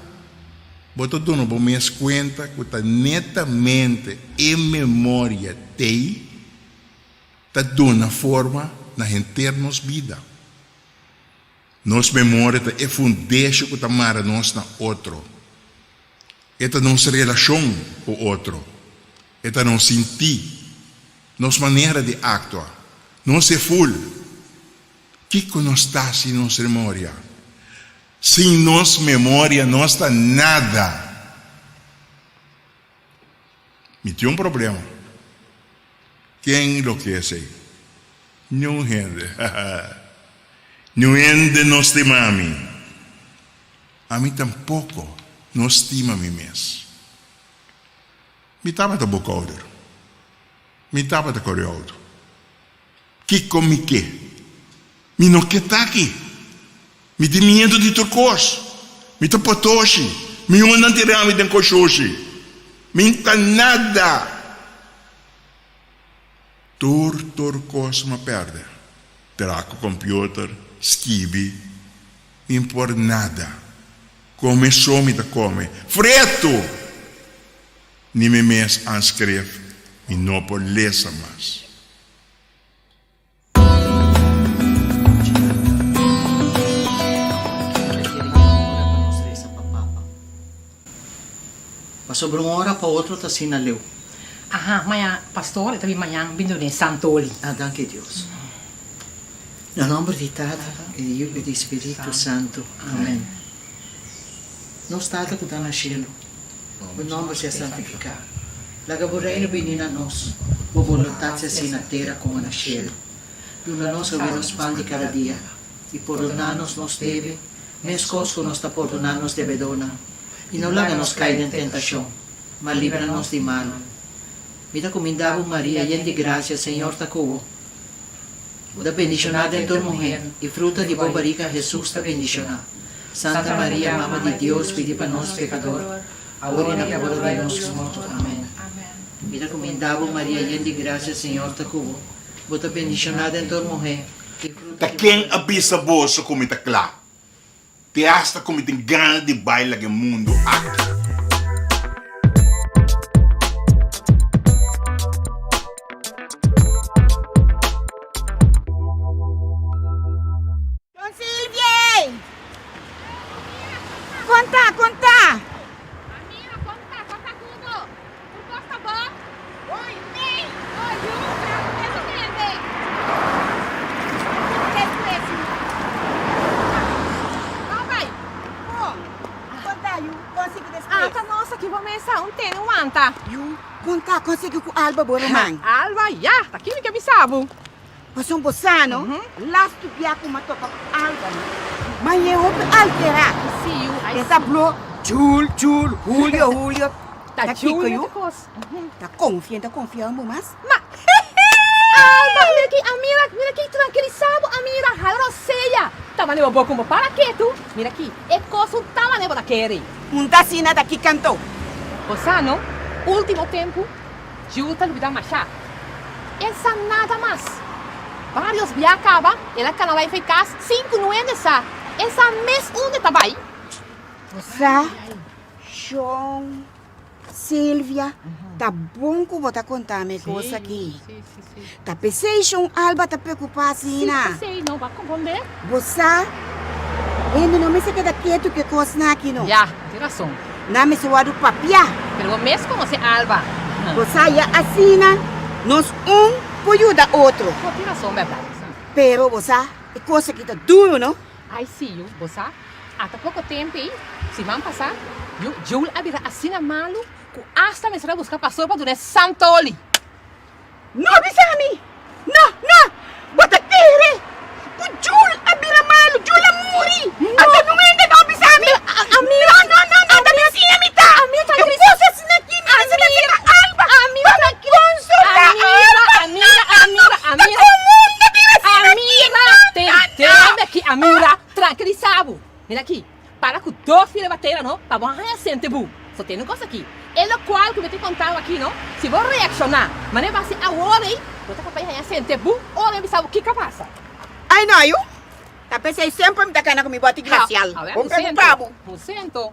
bo ta duna bo mes kuenta ku ta netamente e memoria t'ei ta duna forma na henter nos bida. Nos memoria ta e fundesho ku ta mara nos na otro. E ta nos relashon ku otro. E ta nos sintí, nos manera di aktua, nos heful. Kiko nos ta sin nos memoria? Sin nos memoria nos ta nada. Mi tin un problema. Ken lo ke esei? Niun hende. Niun hende no stima mi. Ami tampoko no stima mi mes. Mi tabata boekhouder. Mi tabata kore outo. Kiko mi ke? Mi no ke ta aki. Mi tin miedu di tur kos. Mi ta potoshi. Mi yunnan tira mi den koshoshi. Mi n ta nada. Tur tur kos m'a pèrdè. Traha computer, skibi. Mi n por nada. Kome so mi ta kome. Fretu! Ni mi mes aanskref, mi no por lesa mas. Pasobra un ora pa otro ta asina leu. Aha, maña pastor e ta bin mañan bin duna e santoli. Ah, danki Dios. Na nomber di Tata i di Yu i di Spiritu Santu. Amen. Nos Tata ku ta na shelu, bo nomber sea santifiká. Laga bo Reino bini na nos. Bo boluntat sea hasi na tera komo na shelu. Duna nos awe nos pan di kada dia, i pordoná nos nos debe, meskos ku nos ta pordoná nos debedónan. I no laga nos kai den tentashon, ma libra nos di malu. Mi ta kumindá bo, Maria, yen di grasia, Señor ta ku bo. Bo ta bendishoná den tur muhé, i fruta di bo barika, Hesus, ta bendishoná. Santa Maria, Mama di Dios, pidi pa nos pekador, awor i na ora di nos morto. Amèn. Mi ta kumindá bo, Maria, yen di grasia, Señor ta ku bo. Bo ta bendishoná den tur muhé, i fruta Ta di bo ken a barika. bisa boso ku mi ta kla? Te hasta ku mi tin gana di bai laga e mundu aki. Don Silvie! Konta, konta! Amira, konta, konta ku bo. Tur kos ta bon? Oi, mei! Oi, yu, traha ku mes hende. Ban bai. Bon, konta yu, kon sigui despues? Ata nos aki bo mesa, un tene un wanta. Yu, konta kon sigui ku Alba bo ruman. Alba, ya, ta kimi ke bisa bo. Pasobra bo sa no, lastu bia ku m'a topa ku Alba no, m'a ye hopi alterá. E ta blo Jul, Jul, Julio, Julio. Ta kiko Julio yu? ta kos. Ta konfia, ta konfia bo mas? Ma, Alba, mira aki, Amira, mira aki, trankilisá bo, Amira, hala rosea. Ta manera bo ku bo para ketu. Mira aki, e kos un ta manera bo ta kere. Un ta asina ta ki kanto? Bo sa no, ultimo tempu Jul ta lubida mashá. El sa nada mas. Varios bia kaba el a kana bai fei kas sin ku nuende sa. El sa mes unda e ta bai. Bo sa, Shon, Silvia, ta bon ku bo ta konta mi e kos aki. Ta p'esei Shon Alba ta preokupá asina. Si, p'esei no, bo a komprondé? Bo sa, hende no mester keda ketu ku e kosnan aki no. Ya, bo tin rason. Nan mester wòrdu papiá. Pero bo mes konosé Alba. Bo sa, ya asina nos un por yuda otro. Bo tin rason, bèrdat. Pero bo sa, e kos aki ta duru no. Ai sí, yu, bo sa, ata poko tempu ei, siman pasá, yu Jul a bira asina malu ku asta mester a buska pastor pa dun'é santoli. No bisa mi! No, no! Bo ta kere ku Jul a bira malu, Jul a muri! Ata no hende no bisa mi! No, no, no, no, ta mi siña mi ta! E kos asina aki mi mester ta seka Alba! Pa mi konsolá Alba! No, no, no! Ta kon mundo bira asina aki! No, no, no! Tende Amira, trankilisa bo! Mira aki, Para ku dos pida batera no pa bo haña sente bu. So tene un kos aki. E lokual ku mi tin kontau aki no, si bo reakshoná manera bo hasi awor ei, bo ta kapaz di haña sente bu ora mi bisa bo kiko a pasa. Ai no yu, ta p'esei semper mi ta kana ku mi bòti glasial. Awe, Bo un preokupa bo. sento, un sento.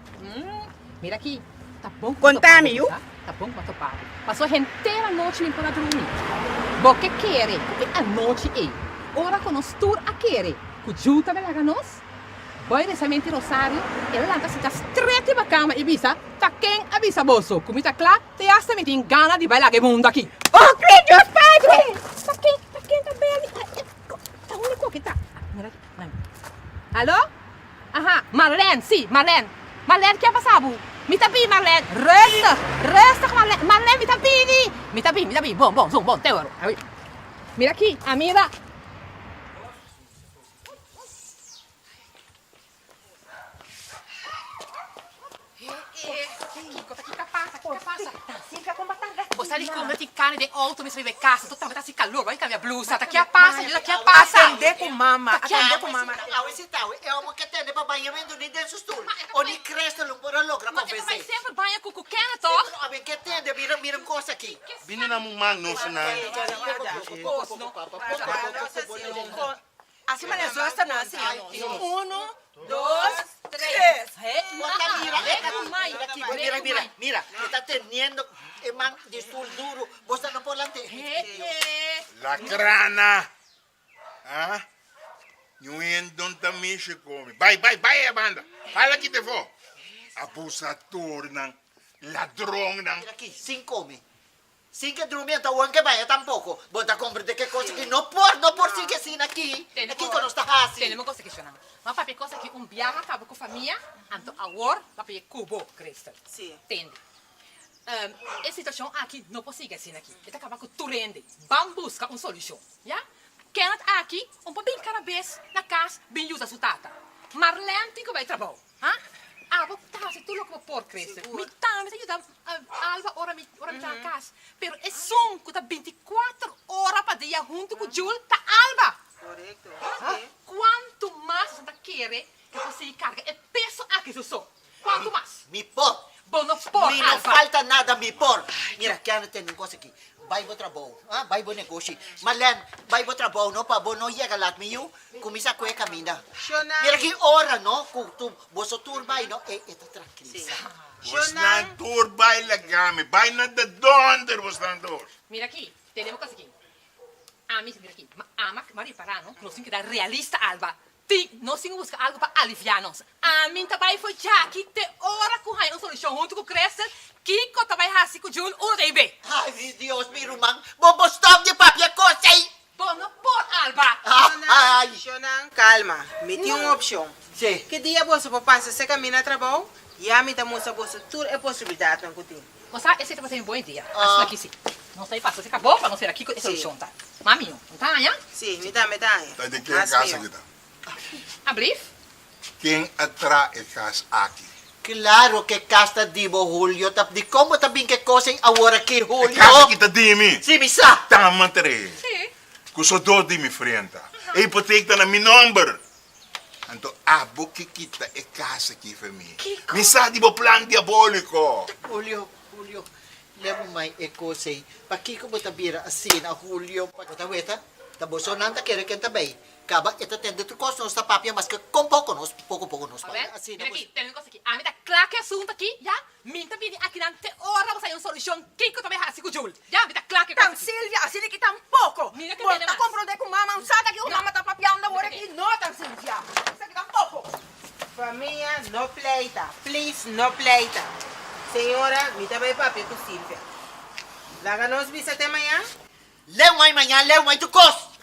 Mira aki, ta bon ku bo topa Konta mi bo, yu. sa? Ta bon ku bo topa bo. Pasobra henter anochi mi por a drumi. Bo ke kere ku e anochi ei, ora ku nos tur a kere ku Ju ta belaga nos? Boy resa menti rosario, el a lanta sinta stret riba kama i bisa, Ta ken a bisa boso ku mi ta kla? Te asta mi tin gana di bai laga e mundu aki. Oh kre Dios Padre! Ta ken, ta ken ta bel mi? Ta unda ku aki ta? Mira aki, mira. Alo? Aha, Marlene, si, Marlene. Marlene, ke a pasa bo? Mi ta bini, Marlene. Rustig, rustig, Marlene. Marlene, mi ta bini. Mi ta bini, mi ta bini. Bon, bon, bon, te oro. Mira aki, Amira. Bo sa di con mi tin carne den auto mi sa biba e casa to tambe ta haci calor bo a cambia blusa ta kia pasa yo ta kia pasa Atende cu mama atende cu mama. Awe si ta awe e homo ke tende pa baña mendo ni den su stoel o ni Crystal lo por a logra Ma e ta convence. bay semper baña cu cu Kenneth toch? Pero awe ke tende mira mira un cos aki. Bini na mu man nos nan. Así manera zuster nan hasi. Uno, dos, tres. Mira, mira, mira, mira, e ta teniendo e man di stoel duro, bo sta no por lant'é. La grana! Ah? Ñu hende ta mishi ku mi. Bai, bai, bai e banda. Hala kita afó. Abusadornan, ladronnan. Mira aki, sin come. Sin ke drumi anto awor ke baña tampoco. Bo ta comprende ke cosa aki no por, no por sigui asina aki. Tende Kiko nos ta haci? Tende mi cosa aki shona. Ma papia cosa aki un biaha caba cu famia, anto awor papia cu bo, Crystal. Si. Tende. E situacion aki no por sigui asina aki. E ta caba cu tur hende. Ban busca un solucion, ya? Kenneth aki un por bin cada bes na cas bin yuda su tata. Marlene tin ku bai trabou. Ha? Abo ta hasi tur loke bo por, Christel. Mi tambe ta yuda Alba ora mi ora mi ta na kas. Pero esun ku ta bintikuater ora pa dia huntu ku Jul ta Alba. Korekto. Ha? Kuantu mas boso ta kere ku por sigui karga e peso aki su so? Kuantu mas? Mi por. Bo no por, Mi no Alba. falta nada, mi por. Mira, Kenneth tende un kos aki. Bai bo trabou, ha? Bai bo negoshi. Marlene, bai bo trabou no, pa bo no yega lat. Mi yu, kuminsá ku e kaminda. Mira ki ora no, ku tu boso tur bai no, e e ta trankilisa. Bosnan tur bai laga mi, bai na de donder bosnan tur. Mira aki, tende bo kos aki. Ami, mira aki, ma ama, ma ripará no, ku nos tin keda realista, Alba. Tin, nos tin ku buska algu pa aliviá nos. Ami ta bai for djaki te ora ku haña un solushon huntu ku Christel, kiko ta bai hasi ku Jul unu ta i be. Ai mi Dios, mi ruman, bo bo stòp di papia kos ei! Bo no por, Alba! Shonnan, shonnan, kalma, mi tin un opshon. Sí. Ki dia boso por pasa se kaminda trabou? Ya mi ta mustra boso tur e posibilidatnan ku tin. Bo sa, esei tabata un bon idea. Asina ki si. Nos ta e pasa serka bo pa nos mira kiko e solushon ta. Mami, no ta haña? Sí, mi tambe ta haña. Ta di ken kas aki ta? Ablief? Ken a traha e kas aki? Claro ke kas ta di bo, Julio. Ta di kon bo ta bin ke kos ei awor aki, Julio? E kas aki ta di mi. Sí, mi sa. Ta mantere. Sí. Ku sodó di mi frenta. E hipotek ta na mi nomber. Anto abo ke kita e kas aki for mi. Kiko? Mi sa di bo plan diabóliko. Julio, Julio, leba mai e kos ei. Pakiko bo ta bira asina, Julio? Bo ta weta? Ta boso nan ta kere ken ta bay. Kaba e ta tende tur kos nos ta papia maske kon poko nos, poko poko nos papia. Awe, mira aki, tende un kos aki. Ami ta kla ku e asuntu aki, ya. Mi ta bini akinan te ora bo sa un solushon kiko ta bay hasi ku Jul. Ya, mi ta kla ku e kos Tan aki. Silvia, asina ki tampoco. Mira ke Bo tende ta mas. comprende ku mama un sa ta ki ku No. mama ta papiando awor Mira ke. aki? No, Tan Silvia. Esaki tampoco. Famia, no pleita. Please, no pleita. Señora, mi ta bay papia ku Silvia. Laga nos bisa te mañan. Leu mai mañan, leu mai tur kos.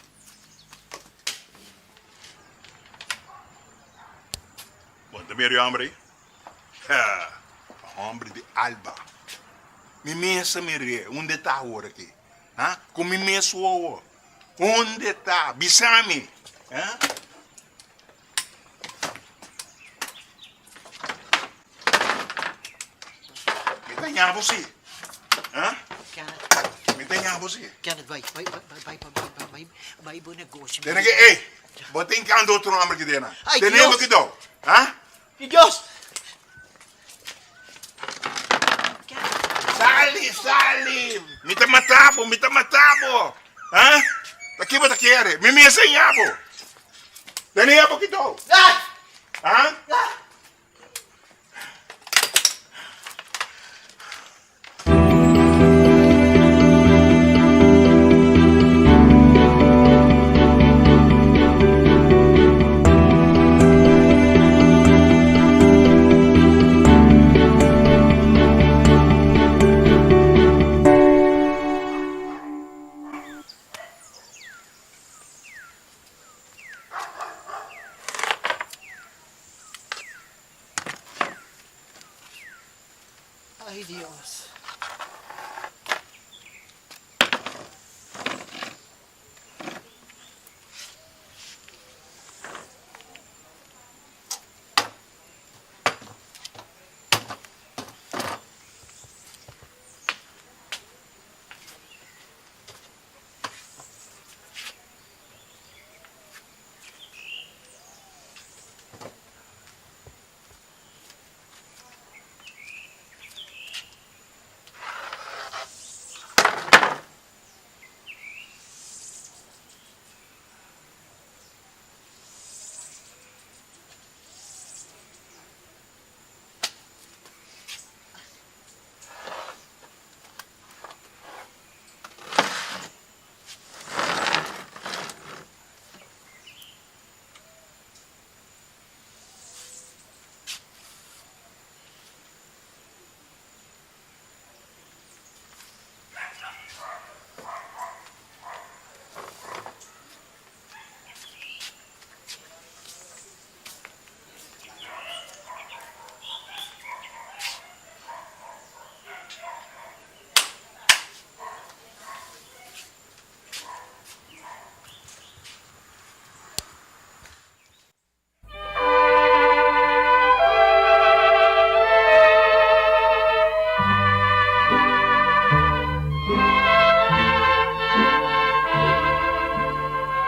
Bo ta mira e homber ei? Ha! Homber di Alba. Mi mes a mir'é. Unda e ta awor aki? Ha? Ku mi mes wowo. Unda e ta? Bisa mi. Ha? Mi ta ña bo si. Ha? Mi ta ña bo si. Kenneth, bai, bai, bai, bai, bai, bai, bai, bai bo negoshi. Tene ke, ey, bo tin kando otro homber ki dena. Ay, Tene Dios. bo kidou. Ha? Dios! Sali, sali! Mi ta mata bo, mi ta mata bo! Ha? Ta ki bo ta kere? Mi mi enseña bo. Tene bo kidou. Ha? Ay Dios.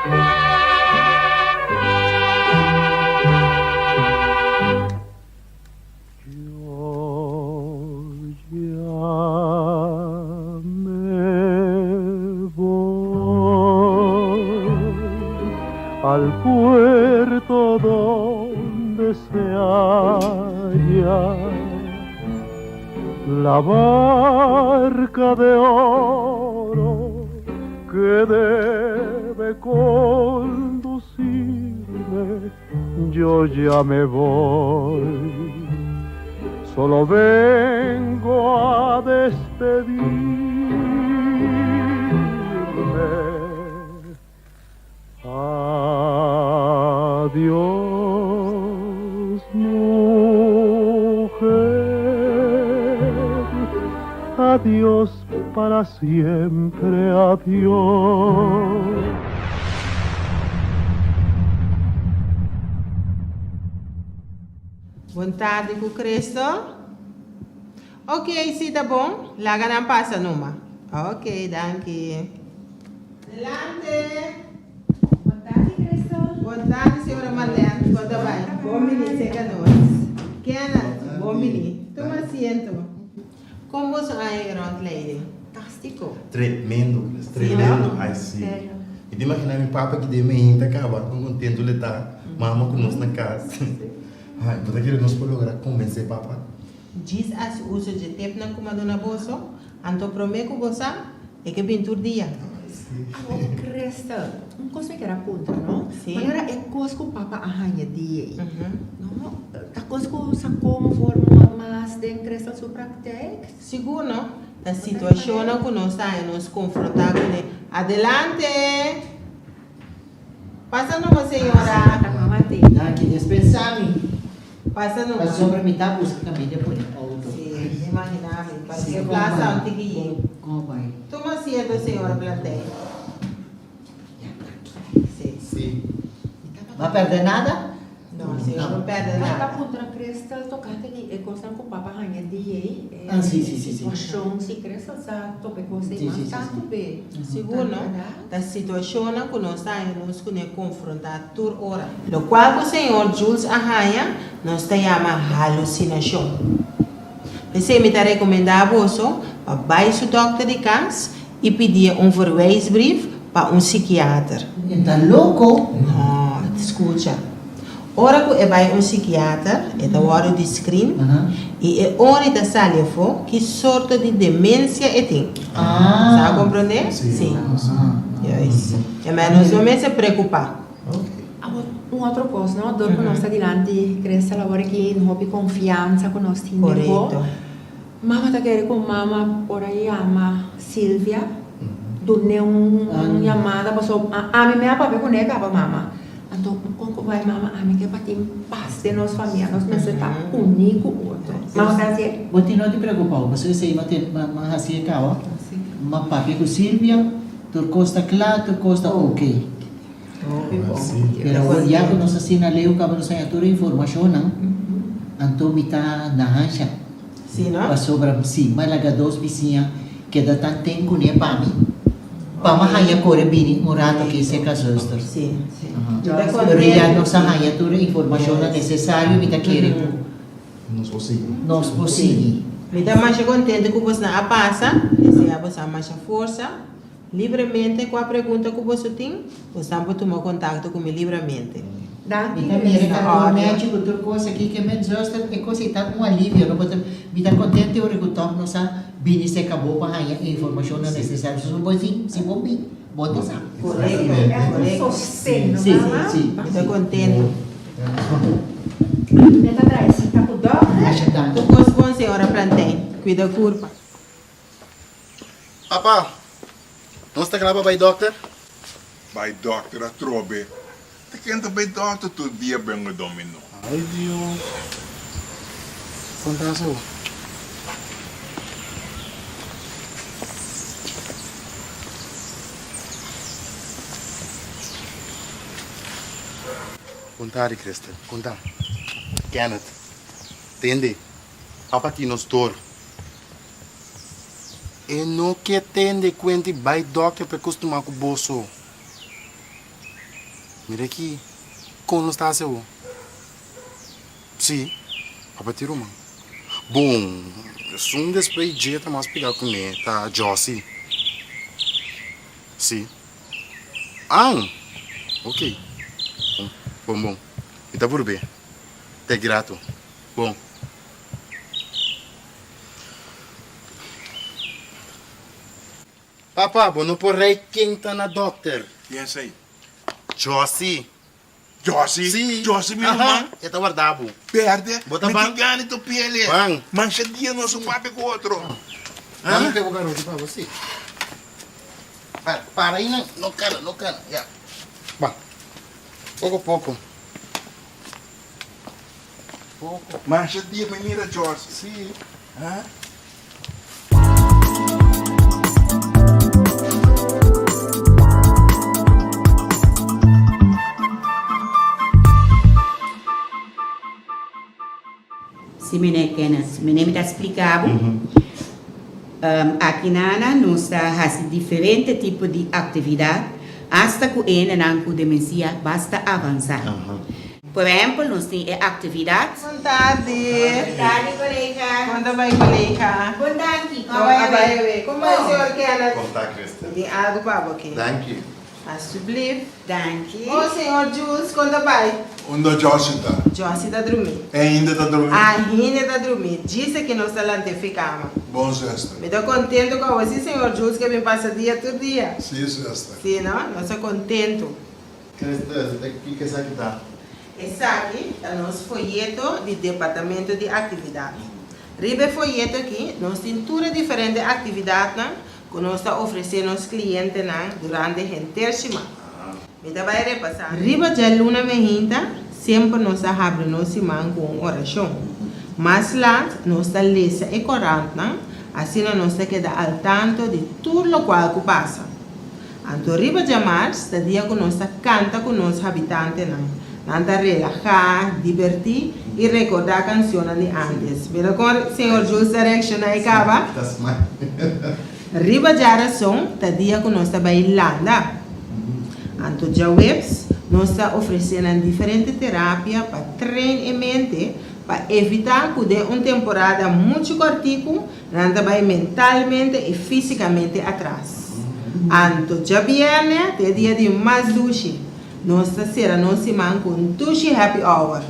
Al puerto donde se halla la barca de oro que debe conducirme, yo ya me voy. Solo vengo a despedirme. Adiós, mujer. Adiós para siempre, adiós. Bon tardi ku Cristo. Ok, si ta bon, laga nan pasa numa. Ok, danki. Adelante. Bon tardi, Crystal. Bon tardi, señora Marlene. Kon ta bai? Bon bini serka nos. Kenneth, bon bini. Tuma asiento. Kon boso aña e rondleiding? Fantástico. Tremendo, Chris. Tremendo. Ai, si. Mi ta imagina mi papa ki den meinta kaba kon kontento le ta mama ku nos na kas. Ai, bo ta kere nos por logra konvensé papa? Djis hasi uso dje tepnan ku m'a duna boso, anto promé ku bo sa, e ke bin tur dia. Awor, Crystal, un kos mi kier a puntra, no? Sí. Manera e kos ku papa a haña di ei, no? Ta kos ku sa komo for mas den Crystal su praktijk? Sigur, no? Ta situashonnan ku nos ta haña nos konfrontá kuné. Adelante! Pasa numa, señora. Danki, despensá mi. Pasa numa. Pasobra mi ta buska kaminda pone outo. Sí, imaginá mi. Parke plaza un tiki yen. Kon bai? Tuma asiento, señora Plantey. Ya, danki. Sí. Sí. Bo a pèrdè nada? No, señor, no pèrdè nada. Ta puntra Crystal tokante di e kosnan ku papa haña di ei, e Ah, sí, sí, sí, sí. situashon, si Crystal sa topa e kos ei Sí, mas sí, sí, tantu sí. p'e. Sigur no, ta situashonnan ku nos ta haña nos kuné konfrontá tur ora. Lokual ku señor Jules a haña nos ta yama halusinashon. P'esei mi ta rekomendá boso pa bai su dòkter di kas i pidié un verwijsbrief pa un sikiater. E ta loko? No, skucha. Ora ku e bai un sikiater, e ta wòrdu di screen i e ori ta sali afó ki sorto di demensia e tin. Sa a komprondé? Sí. Juist. E men nos no mester preokupá. Awor, un otro kos, no? Dor ku nos ta dilanti Crystal awor aki, hopi konfiansa ku nos tin den bo. Korekto. Mama ta kere ku mama por a yama Silvia, dun'é un yamada paso ami mi a papia kuné kaba mama. Anto kon ku bai mama ami ke pa tin pas den nos famia, nos mester ta uní ku otro. Mama ta hasié? Bo tin no di preokupá paso esei m'a ten m'a hasié kaba. M'a papia ku Silvia, tur kos ta kla, tur kos ta oke. Pero awor ya ku nos asina leu kaba nos haña tur e informashonnan, anto mi ta na hansha. Pasobra si mi a laga dos bisiña keda tan ten kuné pa mi, pa mi haña kore bini un rato aki serka zuster. Pero ya nos a haña tur e informashonnan nesesario, mi ta kere ku nos por sigui. Mi ta masha kontento ku bosnan a pasa, desea boso a masha forsa. Libremente kua pregunta ku boso tin, bosan por tuma kontakto ku mi libramente. Mi ta mira e kantor Mechi ku tur kos aki ke men zuster e kos ei ta un alivio no pasobra mi ta kontento e ora ku tòg nos a bini serka bo pa haña e informashonnan nesesario so bo si si bo bin bo ta sa. Korekto, korekto. Sosten no Si, mama? si, Mi ta kontento. Mi ta trae sita ku dòkter. Masha danki. Tur kos bon señora Plantijn. Kuida kurpa. Papa, nos ta kla pa bai dokter? Bai dokter atrobe? Ta ken ta bai dokter tur dia bengo domino? Ay Dios, kon ta so? Konta di Christel, konta. Kenneth, tende, papa tin nos dor. E no ke tende kuenti bai dòkter pa e kostumá ku boso. Mira aki, kon nos ta hasi awor? Sí, papa tin ruman. Bon, esun despues dje ta mas pegá ku mi ta Josie. Sí. An! Ok. Bon, bon, bon. Mi ta purb'é. Te grato. Bon. Papa, bo no por rei ken ta na dokter. Ken esei? Josie. Josie? Sí. Josie mi ruman? E ta warda bo. Berde? Bo ta Mi ban? tin gana di topi'el. Ban. Masha dia nos un papia ku otro. Dame un pego garoti pa bo, sí. Para, para ahí nan. No cana, no cana. Ya. Ban. Poko poko. Poko. Masha dia mi mira Josie. Sí. Ha? Si meneer Kenneth, meneer mi ta splica bo, aki nana nos ta haci diferente tipo di actividad hasta cu hendenan cu demencia basta avansa. Por ehempel nos tin e actividad. Bon tardi. Bon tardi colega. Con ta bay colega? Bon danki. Con a bay awe? Con bay señor Kenneth? Con ta Christel? Mi tin algo pa bo aki. Danki. Alsjeblieft. Danki. Oh señor Jules, con ta bay? Unda Josie ta? Josie ta drumi. Ainda ta drumi? Ainda ta drumi. Djis aki nos ta lant'é fi cama. Bon zuster. Mi ta contento cu awe si señor Jules ke bin pasa dia tur dia. Si zuster. Si no? Nos ta contento. Christel, ta kiko esaki ta? Esaki ta nos foyeto di Departamento di Actividad. Riba e foyeto aki nos tin tur e diferente actividadnan cu nos ta ofrece nos clientenan durante henter siman. Mi ta bay repasa. Riba djaluna mehinta semper nos ta habri nos siman cu un oracion. Mas laat nos ta lesa e corantnan, asina nos ta keda al tanto di tur locual cu pasa. Anto riba djamars ta dia ku nos ta kanta ku nos habitantenan. Nan ta relahá, dibertí i rekordá kansionnan di ántes. Mira kon señor Jules ta reakshoná i kaba. Riba djarason ta dia ku nos ta bai landa. Anto djaweps nos ta ofresé nan diferente terapia pa train e mente pa evitá ku den un temporada muchu kòrtiku Nan ta bai mentalmente i físikamente atras. Anto djabièrnè ta e dia di mas dushi. Nos ta sera nos siman ku un dushi happy hour.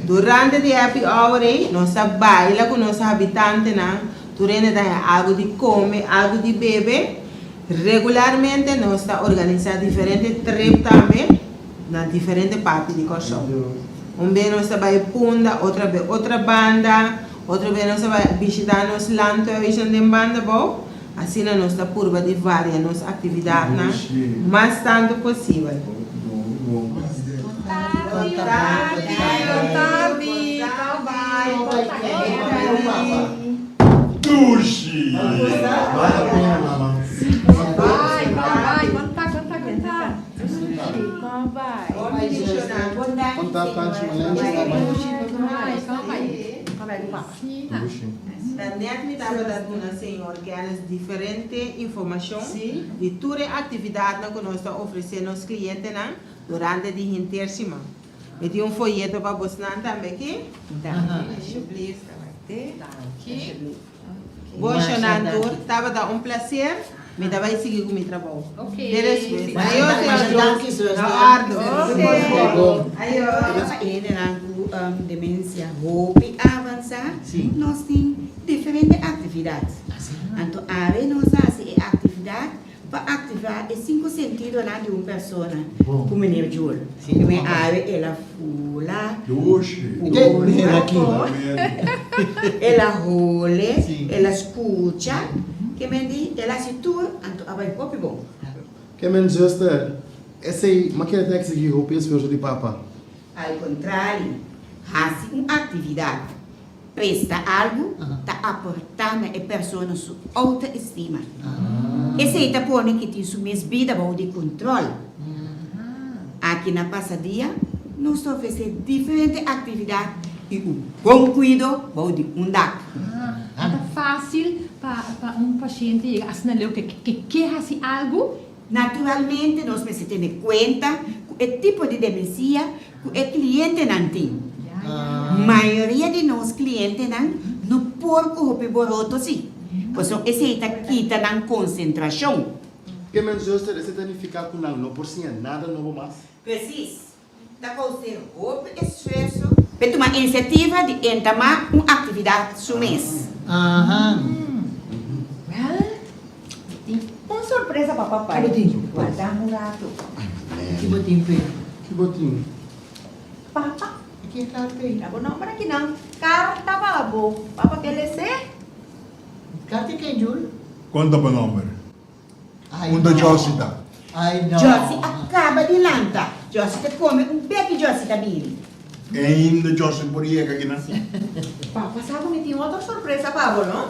Durante di happy hour ei, nos ta baila ku nos habitantenan, tur hende ta haña algu di kome, algu di bebe. Regularmente nos ta organisá diferente trip tambe na diferente parti di Kòrsou. Un be nos ta bai Punda, otra be otra banda. Otro bes nos a bai bishitá nos landhuizen den Bandabou, asina nos ta purba di varia nos aktividatnan mas tantu posibel. Ta net mi tabata duna señor Kenneth diferente informacion di tur e actividadnan cu nos ta ofrece nos clientenan durante di henter siman. Mi tin un foyeto pa bosnan tambe aki. Alsjeblieft. Boshonan tur, tabata un placer. Mi ta bai sigui cu mi trabou. Te despues. Ayo, señor Jones. Na ordo. Ayo. Pa hendenan cu demencia hopi avansa, nos tin diferente actividad. Anto awe nos a haci e actividad Pa aktivá e sinku sentidonan di un persona ku Meneer Jul. Primer awe el a fula, el a hole, el a skucha, ke men di el a hasi tur, anto a bai hopi bon. Ke men zuster, esei ma kere ta eksigí hopi esfuerso di papa. Al kontrali, hasi un aktividat Presta algu ta aportá na e persona su outoestima. Esei ta pone ku tin su mes bida bou di kontrol. Aki na Pasadia nos ta ofresé diferente aktividat i un bon kuido bou di un dak. No ta fásil pa un pashente yega asina leu ke ke hasi algu. Naturalmente nos mester tene kuenta ku. ku e tipo di demensia ku e klientenan tin. Mayoria di nos klientenan no por ku hopi boroto si, pasobra esei ta kita nan konsentrashon. Ke men zuster, esei ta nifiká ku nan no por siña nada nobo mas? Presis. Ta kous'é hopi esfuerso p'e tuma inisiativa di entamá un aktividat su mes. Wèl, mi tin un sorpresa pa papai. Warda un ratu. Ki bo tin p'e? Ki bo tin? Papa. Ki karta ei? Ta bo nòmber akinan. Karta pa bo. Papa ke les'é? Karta ken, Jul? Kon ta bo nòmber? Unda Josie ta? Josie a kaba di lanta. Josie ta kome un bek i Josie ta bini. Ainda Josie por yega akinan? Papa sa ku mi tin otro sorpresa pa bo, no?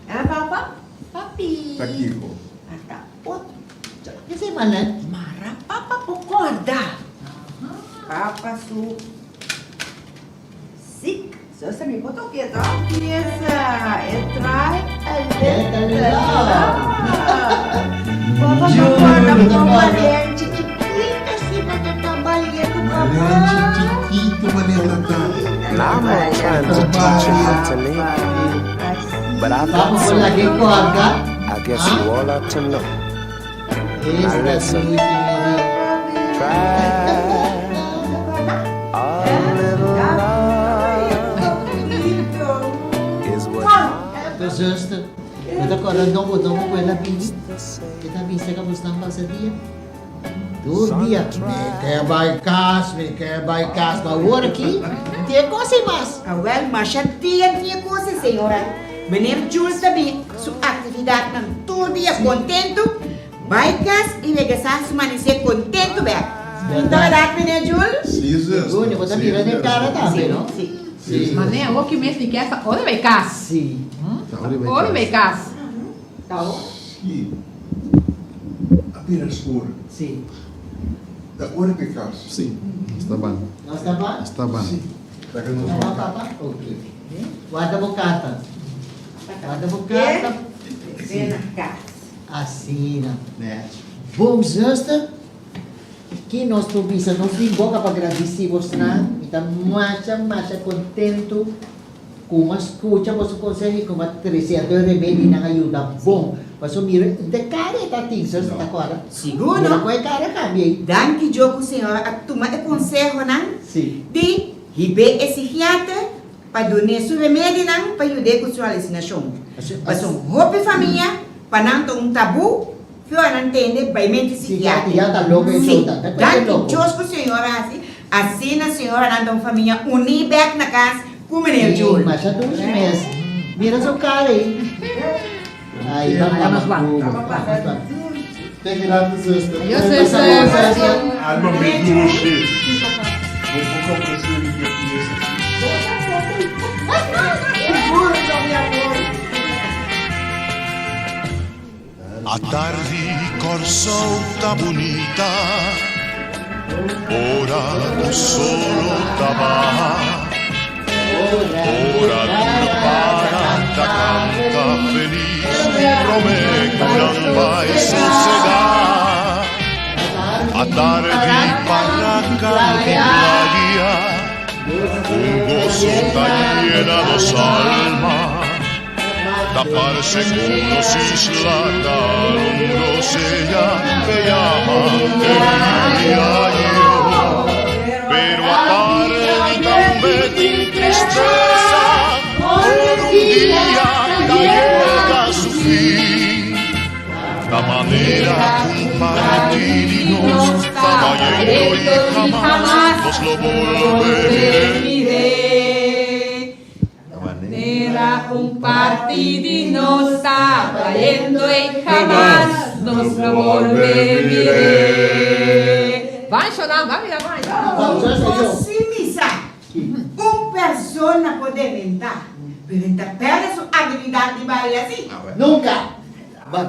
Eh, papa? Papi. Ta kiko? Ata otro. Esei manan. Mara papa por korda. Papa su. Sick. Zuster mi por toke to? Piensa e try a little love. Papa ta corda con Malenchi chiquito asina ta ta baliendo papa. Malenchi chiquito manera ta. Now I'm not trying to teach you how to live, but I've Papa got por lag'é something corda. I guess you all ought to know. Now Esta listen, dushi mene. try a little love is what To zuster, bo ta corda nobo nobo cu el a bini? E ta bisa ca bo stan pasa dia? Tur dia, mi ke bai cas, mi ke bai cas, ma awor aki tin e cos ei mas. Awel, masha dia tin e cos ei, señora. Meneer Jules ta bin su actividadnan tur dia contento, bai cas y regresá su manisé contento bek. Ta berdad, meneer Jules? Sí, zuster. Guni, bo ta mira den cara tambe, no? Sí. Sí. Manera awor ki mes mi kier sa ora bai cas. Sí. Ora bai cas. Ta ora? Sí. A bira skur. Sí. Ta ora bai cas. Sí. Nos ta ban. Nos ta ban? Nos ta ban. Sí. Laga nos Ta ban ban, cas. papa? Ok. Warda bo carta. Warda bo carta. Ven na cas. Asina. Bon, zuster. Ki nos por bisa? Nos tin boka pa gradisí bosnan. Mi ta masha, masha kontentu ku mi a skucha boso konseho i ku mi a trese anto e remedinan a yuda bon. Pasobra mira, n'ta e kara e ta tin, zuster, ta kòrda? Sigur Mira no. kon e kara kambia ei. Danki Djo ku señora a tuma e konsehonan di hib'é e sigiater pa dun'é su remedinan pa yud'é ku su halusinashon. Pasobra hopi famia pa nan ta un tabú Flor nan tende bai menti Sigiati sigiati. ya ta loco e Si, chota. Ta cualquier danki loco. Dios cu Señor a haci, asina Señor a nan ta un familia uni bek na cas cu meneer Si, Jul. masha dushi mes. Mira su cara ey. Ay, bam bam bam. Vamos bam. Te grandi zuster. Ayo zuster. Alma mi dushi. Bo por complace mi cu e pieza aki. Burro, mi amor. Atardi Kòrsou ta bunita Ora ku solo ta baha Ora tur para ta kanta felis Promé ku nan bai sosegá Atardi para kanti playa Un goso ta yena nos alma. Ta parse ku nos isla ta lumbrosea Ke yama Emilia yo Pero atardi tambe tin tristesa Ora un dia ta yega su fin Ta manera ku un parti di nos ta bayendo i hamas nos lo bolbe mir'é. Manera un parti di nos ta bayendo y jamás nos lo bolbe mir'é. Ban shona, ban mira ban. Cosi misa, un persona por dementá, pero e ta perde su abilidad di baila si. Nunca! Ban.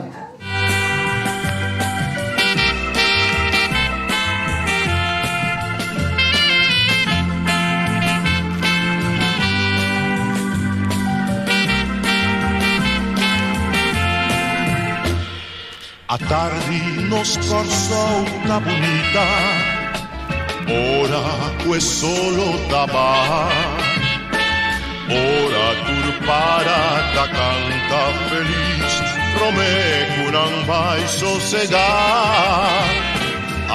Atardi nos Kòrsou ta bunita. Ora ku e solo ta baha, ora tur para ta kanta felis, promé ku nan bai sosegá.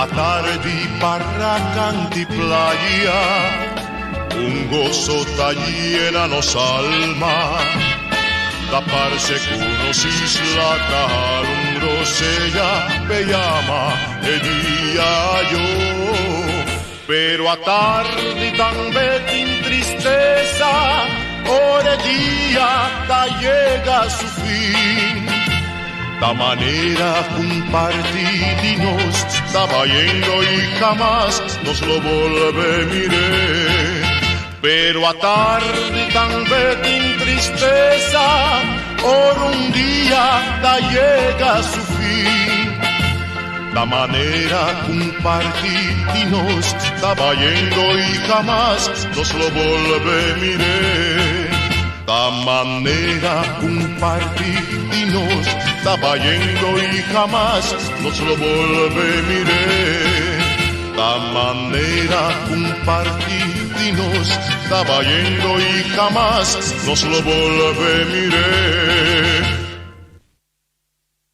Atardi para kant'i playa, un goso ta yena nos alma. Ta parse ku nos isla ta hala un rosea p'e yama e dia ayó. Pero atardi tambe tin tristesa, ora e dia ta yega su fin. Ta manera ku un parti di nos ta bayendo i hamas nos lo bolbe mir'é. Pero atardi tambe tin tristesa, ora un dia ta yega su fin. Ta manera ku un parti di nos ta bayendo i hamas nos lo bolbe mir'é. Ta manera ku un parti di nos ta bayendo i hamas nos lo bolbe mir'é. Ta manera ku un parti di nos ta bayendo i hamas nos lo bolbe mir'é.